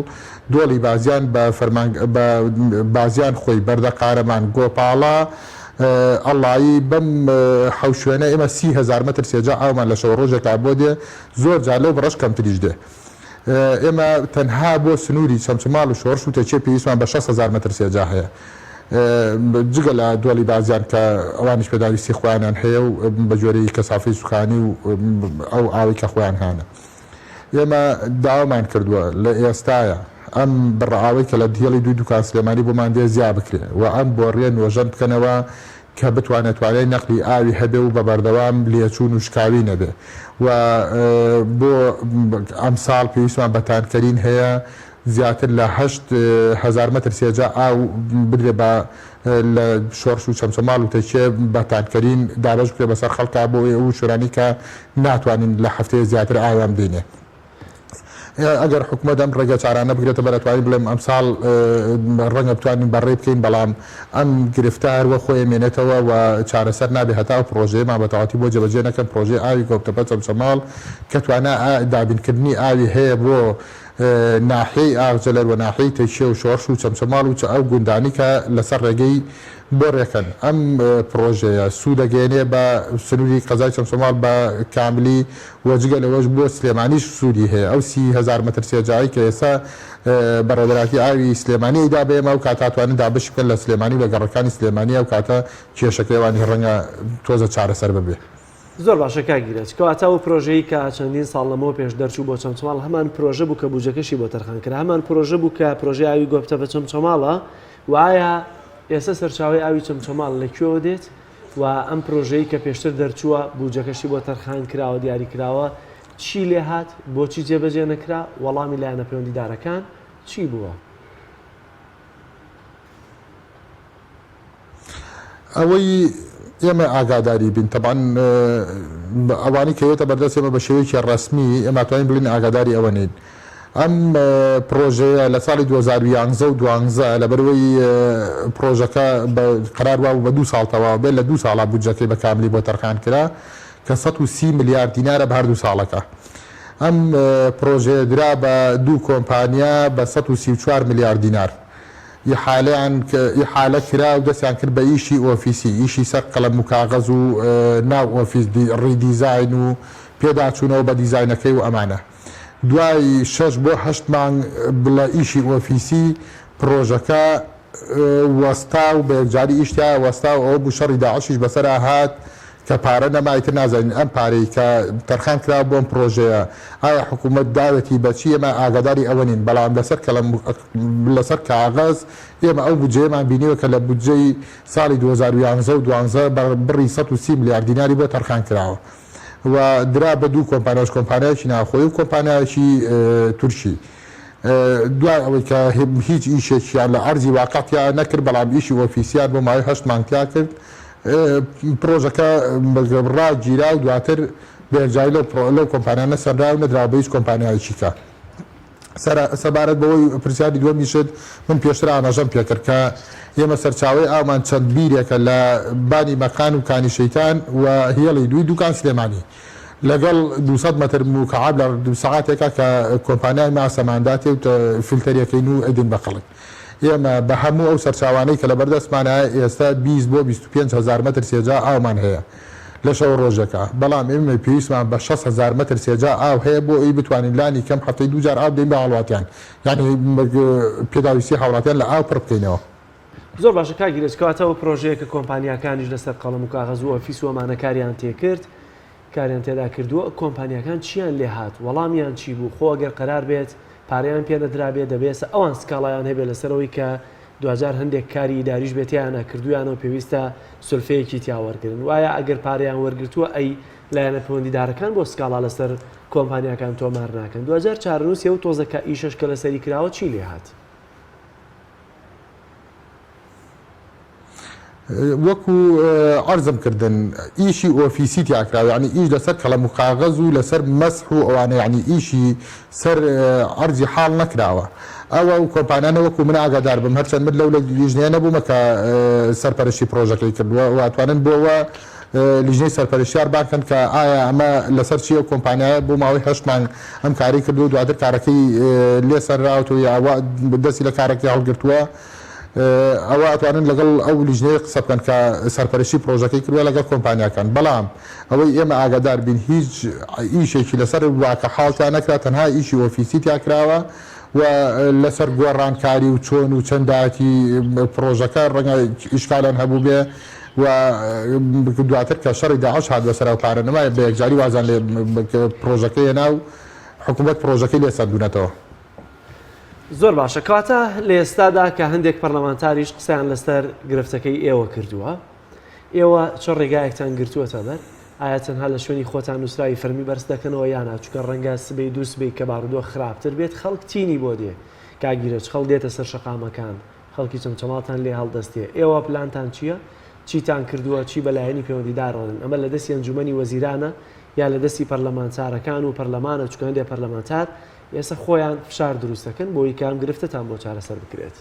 دۆڵی بازیان بە فەرمانگ بە بازیان خۆی بەردە قارەمان گۆپاڵە ئەڵایی بەم حەو شوێنە ئێمە 30هزار مەتر سێجا ئاومان لە شەو ڕۆژێکا بۆ دێ زۆر جار لەو بڕەش کەمتریش دێ. ئێمە تەنها بۆ سنووری چەمچەماڵ و شۆڕش و تەکیە پێویستمان بە 60 هەزار مەتر سێجا هەیە جگە لە دۆڵی بازیان کە ئەوانیش پێداویستی خۆیانیان هەیە و بە گوێرەی کەسافەی سوکانی و ئەو ئاوەی کە خۆیان هەیانە. ئێمە داوامان کردووە لە ئێستایا ئەم بڕە ئاوەی کە لە هێڵی دووی دوکان سلێمانی بۆمان دێ زیا بکرێ و ئەم بۆڕیە نۆژەن بکەنەوە کە بتوانێت توانای نەقلی ئاوی هەبێ و بە بەردەوام لێچوون و شکاوی نەبێ و بۆ ئەمساڵ پێویستمان بە تانکەرین هەیە زیاتر لە 8000 مەتر سێجا ئاو بدرێ بە لە شۆڕش و چەمچەماڵ و تەکیە بە تانکەرین دابەش بکرێ بەسەر خەڵکا بۆ ئەو شوێنانەی کە ناتوانین لە هەفتەیە زیاتر ئاویان بدەینێ. ئەگەر حکومەت ئەم ڕێگە چارانە بگرێتە بەر ئەتوانین بڵێم ئەمساڵ ڕەنگە بتوانین بەڕێی بکەین بەڵام ئەم گرفتە هەر وەک خۆی ئەمێنێتەوە و چارەسەر نابێت هەتا ئەو پڕۆژەیەمان بە تەواوەتی بۆ جێبەجێ نەکەن پڕۆژەی ئاوی گۆپتەپە چەمچەماڵ کە توانا دابینکردنی ئاوی هەیە بۆ ناحیەی ئاغجەلەر و ناحیەی تەکیە و شۆڕش و چەمچەماڵ و ئەو گوندانەی کە لەسەر ڕێگەی بۆڕێکەن ئەم پڕۆژەیە سوودەگەیەنێ بە سنووری قەزای چەمچەماڵ بە کاملی و جگە لەوەش بۆ سلێمانیش سوودی هەیە ئەو 30 هەزار مەتر سێجایی کە ئێستا بەڕێوەبەرایەتی ئاوی سلێمانی ئەیدا بە ئێمە ئەو کاتە ئەتوانن دابەشی بکەن لە سلێمانی و لە گەڕەکانی سلێمانی ئەو کاتە کێشەکەی ئەوانی ڕەنگە تۆزە چارەسەر ببێ.
زۆر باشە کاک ئیرەج، کەواتە ئەو پرۆژەی کە چەندین ساڵ لەمەوە پێش دەرچوو بۆ چەمچەماڵ هەمان پرۆژە بوو کە بوجەکەشی بۆ تەرخان کرا، هەمان پرۆژە بوو کە پرۆژەی ئاوی گۆپتەپە چەمچەماڵە و ئایا ئێستا سەرچاوەی ئاوی چەمچەماڵ لە کوێوە دێت و ئەم پرۆژەی کە پێشتر دەرچووە بوجەکەشی بۆ تەرخان کراوە دیاری کراوە چی لێهات بۆچی جێبەجێ نەکرا وەڵامی لایەنە پەیوەندیدارەکان چی بووە؟
ئەوەی ئێمە ئاگاداری بین تەبعەن ئەوانەی کە یەتە بەردەست ئێمە بە شێوەیەکی ڕەسمی ئێمە توانین بڵێین ئاگاداری ئەوە نین ئەم پرۆژەیە لە ساڵی 2011 و 12 لەبەرەوەی پرۆژەکە بە قەرار وابوو بە دوو ساڵ تەواو بێت لە دوو ساڵا بودجەکەی بە کاملی بۆ تەرخان کرا کە 130 ملیار دینارە بە هەردوو ساڵەکە ئەم پرۆژەیە درا بە دوو کۆمپانیا بە 134 ملیار دینار ئیحالەیان ئیحالە کرا و دەستیان کرد بە ئیشی ئۆفیسی، ئیشی سەر قەڵەم و کاغەز و ناو ئۆفیس، ڕیدیزاین و پێداچوونەوە بە دیزاینەکەی و ئەمانە. دوای شەش بۆ هەشت مانگ لە ئیشی ئۆفیسی، پڕۆژەکە وەستا و بە یەکجاری ئیش تیایا وەستا و ئەوە بوو شەڕی داعشیش بەسەرا هات کە پارە نەما ئیتر نازانین ئەم پارەی کە تەرخان کراوە بۆ ئەم پڕۆژەیە ئایا حکوومەت داوێتی بە چی ئێمە ئاگاداری ئەوە نین بەڵام لەسەر کەڵەم لەسەر کاغەز ئێمە ئەو بودجەیەمان بینیوە کە لە بودجەی ساڵی 2011 و 12 بە بڕی 130 ملیار دیناری بۆ تەرخان کراوە و درا بە دوو کۆمپانیاش کۆمپانیایەکی ناوخۆیی و کۆمپانیایەکی تورکی. دوای ئەوەی کە هیچ ئیشێکیان لە ئەرزی واقع تیا نەکرد، بەڵام ئیشی ئۆفیسیان بۆ ماوەی هەشت مانگ تیا کرد، پڕۆژەکە ڕاگیرا و دواتر بە یەکجاری لەو کۆمپانیا نەسەنرا و نەدرا بە هیچ کۆمپانیایەکی کە. سەبارەت بەوەی پرسیاری دووەمیشت من پێشتر ئاماژەم پێکرد کە ئێمە سەرچاوەی ئاومان چەند بیرێکە لە بانی مەقان و کانی شەیتان و هێڵی دووی دوکان سلێمانی لەگەڵ 200 مەتر موکعب لە سەعاتێکا کە کۆمپانیای ماسەمانداتێ و فلتەرێکەین و ئەدەین بە خەڵک. ئێمە بە هەموو ئەو سەرچاوانەی کە لەبەردەستمانە ئێستا 20 بۆ 25 هەزار مەتر سێجا ئاومان هەیە لە شەو ڕۆژێکا، بەڵام ئێمە پێویستمان بە 60 هەزار مەتر سێجا ئاو هەیە بۆ ئەوی بتوانین لانی کەم هەفتەی دوو جار ئاو بدەین بە هاوڵاتیان، یانی پێداویستی هاوڵاتیان لە ئاو پڕ بکەینەوە.
زۆر باشە کاک ئیرەج، کەواتە ئەو پرۆژەیە کە کۆمپانیاکانیش لەسەر قەڵەم و کاغەز و ئۆفیس و ئەمانە کاریان تێکرد، کاریان تێدا کردووە، کۆمپانیاکان چیان لێ هات، وەڵامیان چی بوو، خۆ ئەگەر قەرار بێت پارەیان پێ نەدرابێ دەبێ ئێستا ئەوان سکاڵایان هەبێ لەسەر ئەوەی کە دواجار هەندێک کاری ئیداریش بێ تیایانا کردوویانە و پێویستە سولفەیەکی تیا وەرگرن، وایە ئەگەر پارەیان وەرگرتووە ئەی لایەنە پەیوەندیدارەکان بۆ سکاڵا لەسەر کۆمپانیاکان تۆمار ناکەن، دواجار چارەنووسی ئەو تۆزە کە ئیشەش کە لەسەری کراوە چی لێ هات؟
وەکو عەرزم کردن ئیشی ئۆفیسی تیا کراوە یانی ئیش لەسەر کەڵەم و کاغەز و لەسەر مەسح و ئەوانە یانی ئیشی سەر عەرزی حاڵ نەکراوە ئەوە و کۆمپانیانە وەکو من ئاگادار بم هەرچەند من لەو لە لیژنەیە نەبوومە کە سەرپەرشتی پرۆژەکەی کردووە و ئەتوانن بۆوە لیژنەی سەرپەرشتیار بانگ کەن کە ئایا ئەمە لەسەر چی ئەو کۆمپانیایە بۆ ماوەی هەشت مانگ ئەم کارەی کردووە و دواتر کارەکەی لێ سەنراوەتەوە یا دەستی لە کارەکەی هەڵگرتووە ئەوە ئەتوانن لەگەڵ ئەو لیژنەیە قسە بکەن کە سەرپەرشتی پرۆژەکەی کردووە لەگەڵ کۆمپانیاکان بەڵام ئەوەی ئێمە ئاگادار بین هیچ ئیشێکی لەسەر واقع حاڵ تیا نەکرا تەنها ئیشی ئۆفیسی تیا کراوە و لەسەر گۆڕانکاری و چۆن و چەندایەتی پرۆژەکە ڕەنگە ئیشکالیان هەبووبێ و دواتر کە شەڕی داعش هات بەسەر ئەو پارە نەما بە یەکجاری وازیان لێ پرۆژەکە هێنا و حکوومەت پرۆژەکەی لێ سەندوونەتەوە.
زۆر باشە کەواتە لە ئێستادا کە هەندێک پەرلەمانتاریش قسەیان لەسەر گرفتەکەی ئێوە کردووە ئێوە چ ڕێگایەکتان گرتووەتە بەر ئایا تەنها لە شوێنی خۆتان نووسراوی فەرمی بەرز دەکەنەوە یانا چونکە ڕەنگە سبەی دوو سبەی کە بارودۆخ خراپتر بێت خەڵک تینی بۆ دێ کاک ئیرەج خەڵک دێتە سەر شەقامەکان خەڵکی چەمچەماڵتان لێ هەڵدەستێ ئێوە پلانتان چییە چیتان کردووە چی بە لایەنی پەیوەندیدارەوەن ئەمە لە دەستی ئەنجومەنی وەزیرانە یا لە دەستی پەرلەمانتارەکان و پەرلەمانە چونکە هەندێک پەرلەمانتار ئێستا خۆیان فشار دروست دەکەن بۆی کە ئەم گرفتەتان بۆ چارەسەر بکرێت.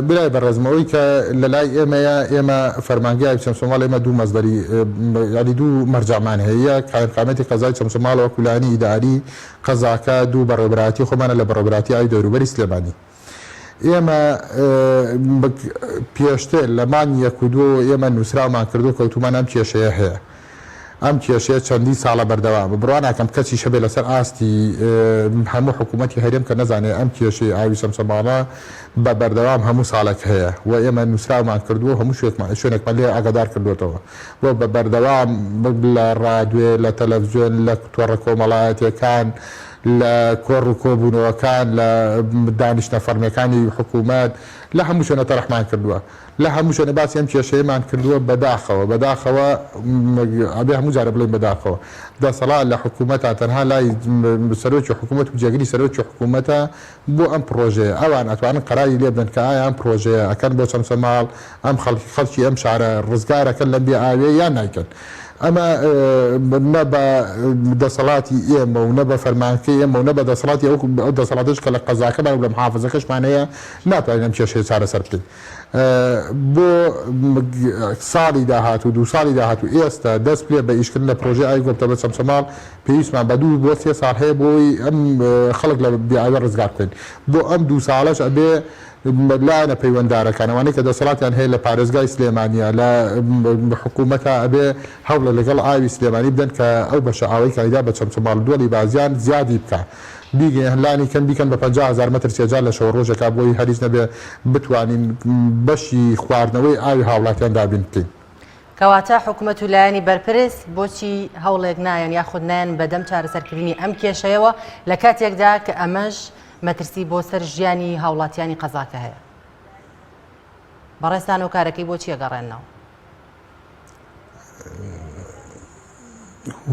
برای بەڕێزم ئەوەی کە لە لای ئێمەیە ئێمە فەرمانگەی ئاوی چەمچەماڵ ئێمە دوو مەزدەری یانی دوو مەرجەعمان هەیە یەک قایمقامیەتی قەزای چەمچەماڵ وەکو لایەنی ئیداری قەزاکە دوو بەڕێوەبەرایەتی خۆمانە لە بەڕێوەبەرایەتی ئاوی دەوروبەری سلێمانی ئێمە پێشتر لە مانگی یەک و دووەوە ئێمە نووسراومان کردو کەوتومان ئەم کێشەیە هەیە ئەم کێشەیە چەندین ساڵە بەردەوامە بڕوا ناکەم کەسیش هەبێ لەسەر ئاستی هەموو حکوومەتی هەرێم کە نەزانێ ئەم کێشەی ئاوی چەمچەماڵە بە بەردەوام هەموو ساڵێک هەیە و ئێمە نووسراومان کردووە و هەموو شوێکمان شوێنێکمان لێ ئاگادار کردووەتەوە و بە بەردەوام لە ڕادوێ لە تەلەفزیۆن لە تۆڕە کۆمەڵایەتیەکان لە کۆڕ و کۆبوونەوەکان، لە دانیشتنە فەڕمیەکانی حکوومەت، لە هەموو شوێنە تەرحمان کردووە. لە هەموو شوێنە باسی ئەم کێشەیەمان کردووە، بەداخەوە، بەداخەوە، ئەبێ هەموو جارێ بڵێین بەداخەوە، دەسەڵات لە حکوومەتا تەنها لای سەرۆکی حکوومەت و جێگری سەرۆکی حکوومەتە بۆ ئەم پڕۆژەیە. ئەوان ئەتوانن قەراری لێ بدەن کە ئایا ئەم پڕۆژەیە ئەکەن بۆ چەمچەماڵ، ئەم خەڵکی خەڵکی ئەم شارە ڕزگار ئەکەن لەم بێ ئاویە یان نایکەن. ئەمە نە بە دەسەڵاتی ئێمە و نە بە فەرمانگەکەی ئێمە و نە بە دەسەڵاتی ئەو ئەو دەسەڵاتەش کە لە قەزاکەمان و لە محافزەکەشمان هەیە ناتوانین ئەم کێشەیە چارەسەر بکەین. بۆ ساڵی داهاتوو دوو ساڵی داهاتوو ئێستا دەست پێ بە ئیشکردن لە پرۆژەی ئاوی گۆپتەپە چەمچەماڵ پێویستمان بە دوو بۆ سێ ساڵ هەیە بۆ ئەوەی ئەم خەڵک لە بێ ئاوی ڕزگار بکەین. بۆ ئەم دوو ساڵەش ئەبێ لایەنە پەیوەندارەکان ئەوانەی کە دەسەڵاتیان هەیە لە پارێزگای سلێمانیە لە حکوومەتە ئەبێ هەوڵە لەگەڵ ئاوی سلێمانی بدەن کە ئەو بەشە ئاوەی کە ئەیدا بە چەمچەماڵ و دۆڵی بازیان زیادی بکا بیگەیەن لانی کەم بیکەن بە 50 هەزار مەتر سێجا لە شەو ڕۆژێکا بۆی هەریچ نەبێ بتوانین بەشی خواردنەوەی ئاوی هاوڵاتیان دابین بکەین.
کەواتە حکومەت و لایەنی بەرپرس بۆچی هەوڵێک نایەن یاخود نایەن بەدەم چارەسەرکردنی ئەم کێشەیەوە لە کاتێکدا کە ئەمەش مەترسی بۆ سەر ژیانی هاوڵاتیانی قەزاکە هەیە؟ بەڕێزتان هۆکارەکەی بۆچی ئەگەڕێننەوە؟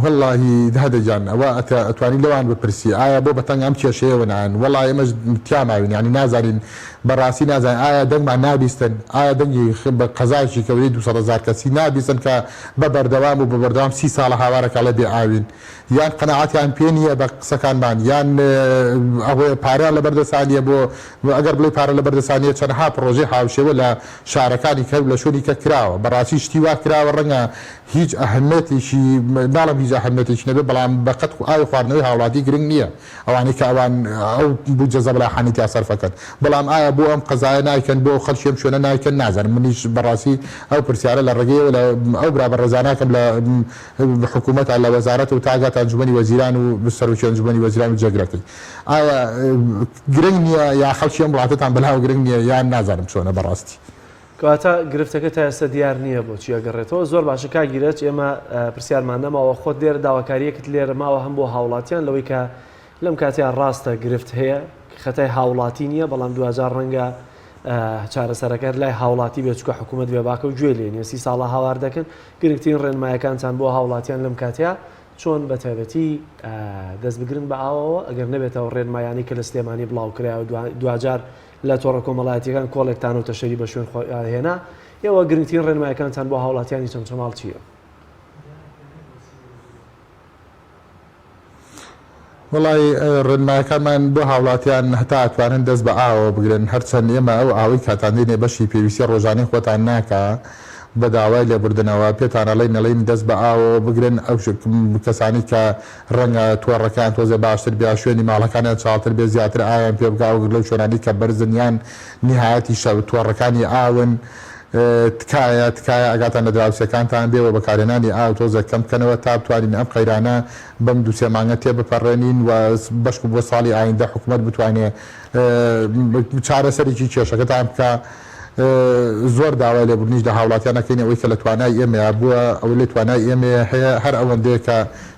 وەڵاهی دادە گیان ئەوە ئەتوانی لەوان بپرسی ئایا بۆ بەتەنگ ئەم کێشەیەوە نایەن وەڵا ئێمەش تیاماوین یانی نازانین بەڕاستی نازانین ئایا دەنگمان نابیستن ئایا دەنگی قەزایەکی گەورەی 200 هەزار کەسی نابیستن کە بە بەردەوام و بە بەردەوام سی ساڵە هاوارەکە ئەڵێ بێ ئاوین. یان قەناعەتیان پێ نییە بە قسەکانمان یان ئەوەیە پارەیان لەبەر دەستا نییە بۆ ئەگەر بڵێی پارە لەبەر دەستا نییە چەندەها پڕۆژەی هاوشێوە لە شارەکانی کە لە شوێنی کە کراوە بەڕاستی شتی وا کراوە ڕەنگە هیچ ئەهەمیەتێکی ناڵێم هیچ ئەهەمیەتێکی نەبێ بەڵام بەقەد ئاوی خواردنەوەی هاوڵاتی گرنگ نییە ئەوانەی کە ئەوان ئەو بودجە زەبەلاحانەی تیا سەرف ئەکەن بەڵام ئایا بۆ ئەم قەزایە نایکەن بۆ خەڵکی ئەم شوێنە نایکەن نازانم منیش بەڕاستی ئەو پرسیارە لە ڕێگەیەوە لە ئەو برا بەڕێزانە ئەکەم لە حکوومەتە لە وەزارەت و تا ئەگاتە ئەنجومەنی وەزیران و سەرۆکی ئەنجومەنی وەزیران و جێگرەکەی ئایا گرنگ نییە یا خەڵکی ئەم وڵاتەتان بەلاوە گرنگ نییە یان نازانم چۆنە بەڕاستی.
کەواتە گرفتەکە تا ئێستا دیار نییە بۆچی ئەگەڕێتەوە زۆر باشە کاک ئیرەج ئێمە پرسیارمان نەماوە خۆت لێرە داواکاریەکت لێرە ماوە هەم بۆ هاوڵاتیان لەوەی کە لەم کاتیا ڕاستە گرفت هەیە خەتای هاوڵاتی نییە بەڵام دواجار ڕەنگە چارەسەرەکە لای هاوڵاتی بێت چکە حکوومەت بێ باکە و گوێ لێ نیە سی ساڵە هاوار دەکەن گرنگترین ڕێنمایەکانتان بۆ هاوڵاتیان لەم کاتیا چۆن بە تایبەتی دەست بگرن بە ئاوەوە ئەگەر نەبێتەوە ڕێنمایانی کە لە سلێمانی بڵاو کرایەوە دواجار لە تۆڕە کۆمەڵایەتیەکان کۆڵێک تانە و تەشەری بە شوێن خۆیان هێنا، ئێوە گرنگترین ڕێنمایەکانتان بۆ هاوڵاتیانی چەمچەماڵ چییە؟
وەڵای ڕێنمایەکانمان بۆ هاوڵاتیان هەتا ئەتوانن دەست بە ئاوەوە بگرن، هەرچەند ئێمە ئەو ئاوەی کاتان دێنێ بەشی پێویستی ڕۆژانەی خۆتان ناکا، بە داوای لێبوردنەوە پێتان ئەڵێین ئەڵێین دەست بە ئاوەوە بگرن، ئەو کەسانەی کە ڕەنگە تۆڕەکەیان تۆزێ باشتر بێ یا شوێنی ماڵەکانیان چاڵتر بێ زیاتر ئاویان پێ بگا وەک لەو شوێنانەی کە بەرزن یان نیهایەتی شەو تۆڕەکانی ئاون تکایە تکایە ئاگاتان لە دراوسێکانتان بێ و بەکارهێنانی ئاو تۆزێک کەم بکەنەوە تا بتوانین ئەم قەیرانە بەم دوو سێ مانگە تێ بپەڕێنین و بەشکو بۆ ساڵی ئایندە حکومەت بتوانێ چارەسەرێکی کێشەکەتان بکا. زۆر داوای لێبوردنیش لە هاوڵاتیان ئەکەین ئەوەی کە لە توانای ئێمەیا بووە ئەوەی لە توانای ئێمەیە هەیە هەر ئەوەندەیە کە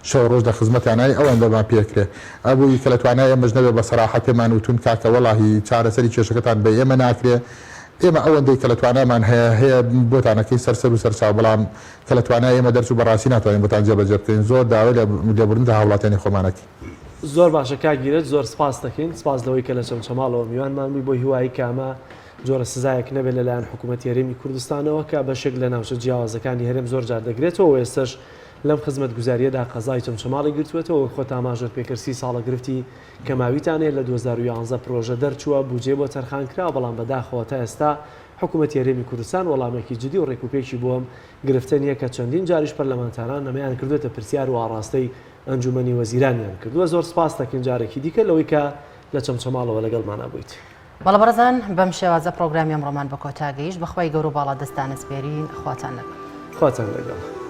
شەو ڕۆژ لە خزمەتیانای ئەوەندەمان پێکرێ ئەوەی کە لە توانای ئێمەش نەبێ بە سەراحەت پێمان وتون کاکە وەڵاهی چارەسەری کێشەکەتان بە ئێمە ناکرێ ئێمە ئەوەندەی کە لە توانامان هەیە هەیە بۆتان ئەکەین سەر سەر و سەرچاو بەڵام کە لە توانای ئێمە دەرچوو بەڕاستی ناتوانین بۆتان جێبەجێ بکەین زۆر داوای لێبوردن لە هاوڵاتیانی خۆمان ئەکەین.
زۆر باشە کاک ئیرەج زۆر سپاست دەکەین سپاس لەوەی کە لە چەمچەماڵەوە میوانمان بووی بۆ هیوایی کە ئەمە جۆرە سزایەک نەبێت لەلایەن حکوومەتی هەرێمی کوردستانەوە کە بەشێک لە ناوچە جیاوازەکانی هەرێم زۆر جار دەگرێتەوە و ئێستەش لەم خزمەتگوزارییەدا قەزای چەمچەماڵی گرتووەتەوە وەک خۆت ئاماژەت پێکرد سی ساڵە گرفتی کەماویتان هەیە لە 2011 پرۆژە دەرچووە بودجەی بۆ تەرخان کراوە بەڵام بەداخەوە تا ئێستا حکوومەتی هەرێمی کوردستان وەڵامێکی جدی و ڕێکوپێکی بۆ ئەم گرفتە نییە کە چەندین جاریش پەرلەمانتاران ئەمەیان کردووەتە پرسیار و ئاڕاستەی ئەنجومەنی وەزیرانیان کردووە زۆر سپاست دەکەین جارێکی دیکە لەوەی کە لە چەمچەماڵەوە لەگەڵمانا بوویت.
بەڵێ بەڕێزان بەم شێوازە پڕۆگرامی ئەمڕۆمان بە کۆتا گەیشت بەخوای گەورە و باڵا دەستتان ئەسپێرین خواتان لەگەڵ.
خواتان لەگەڵ.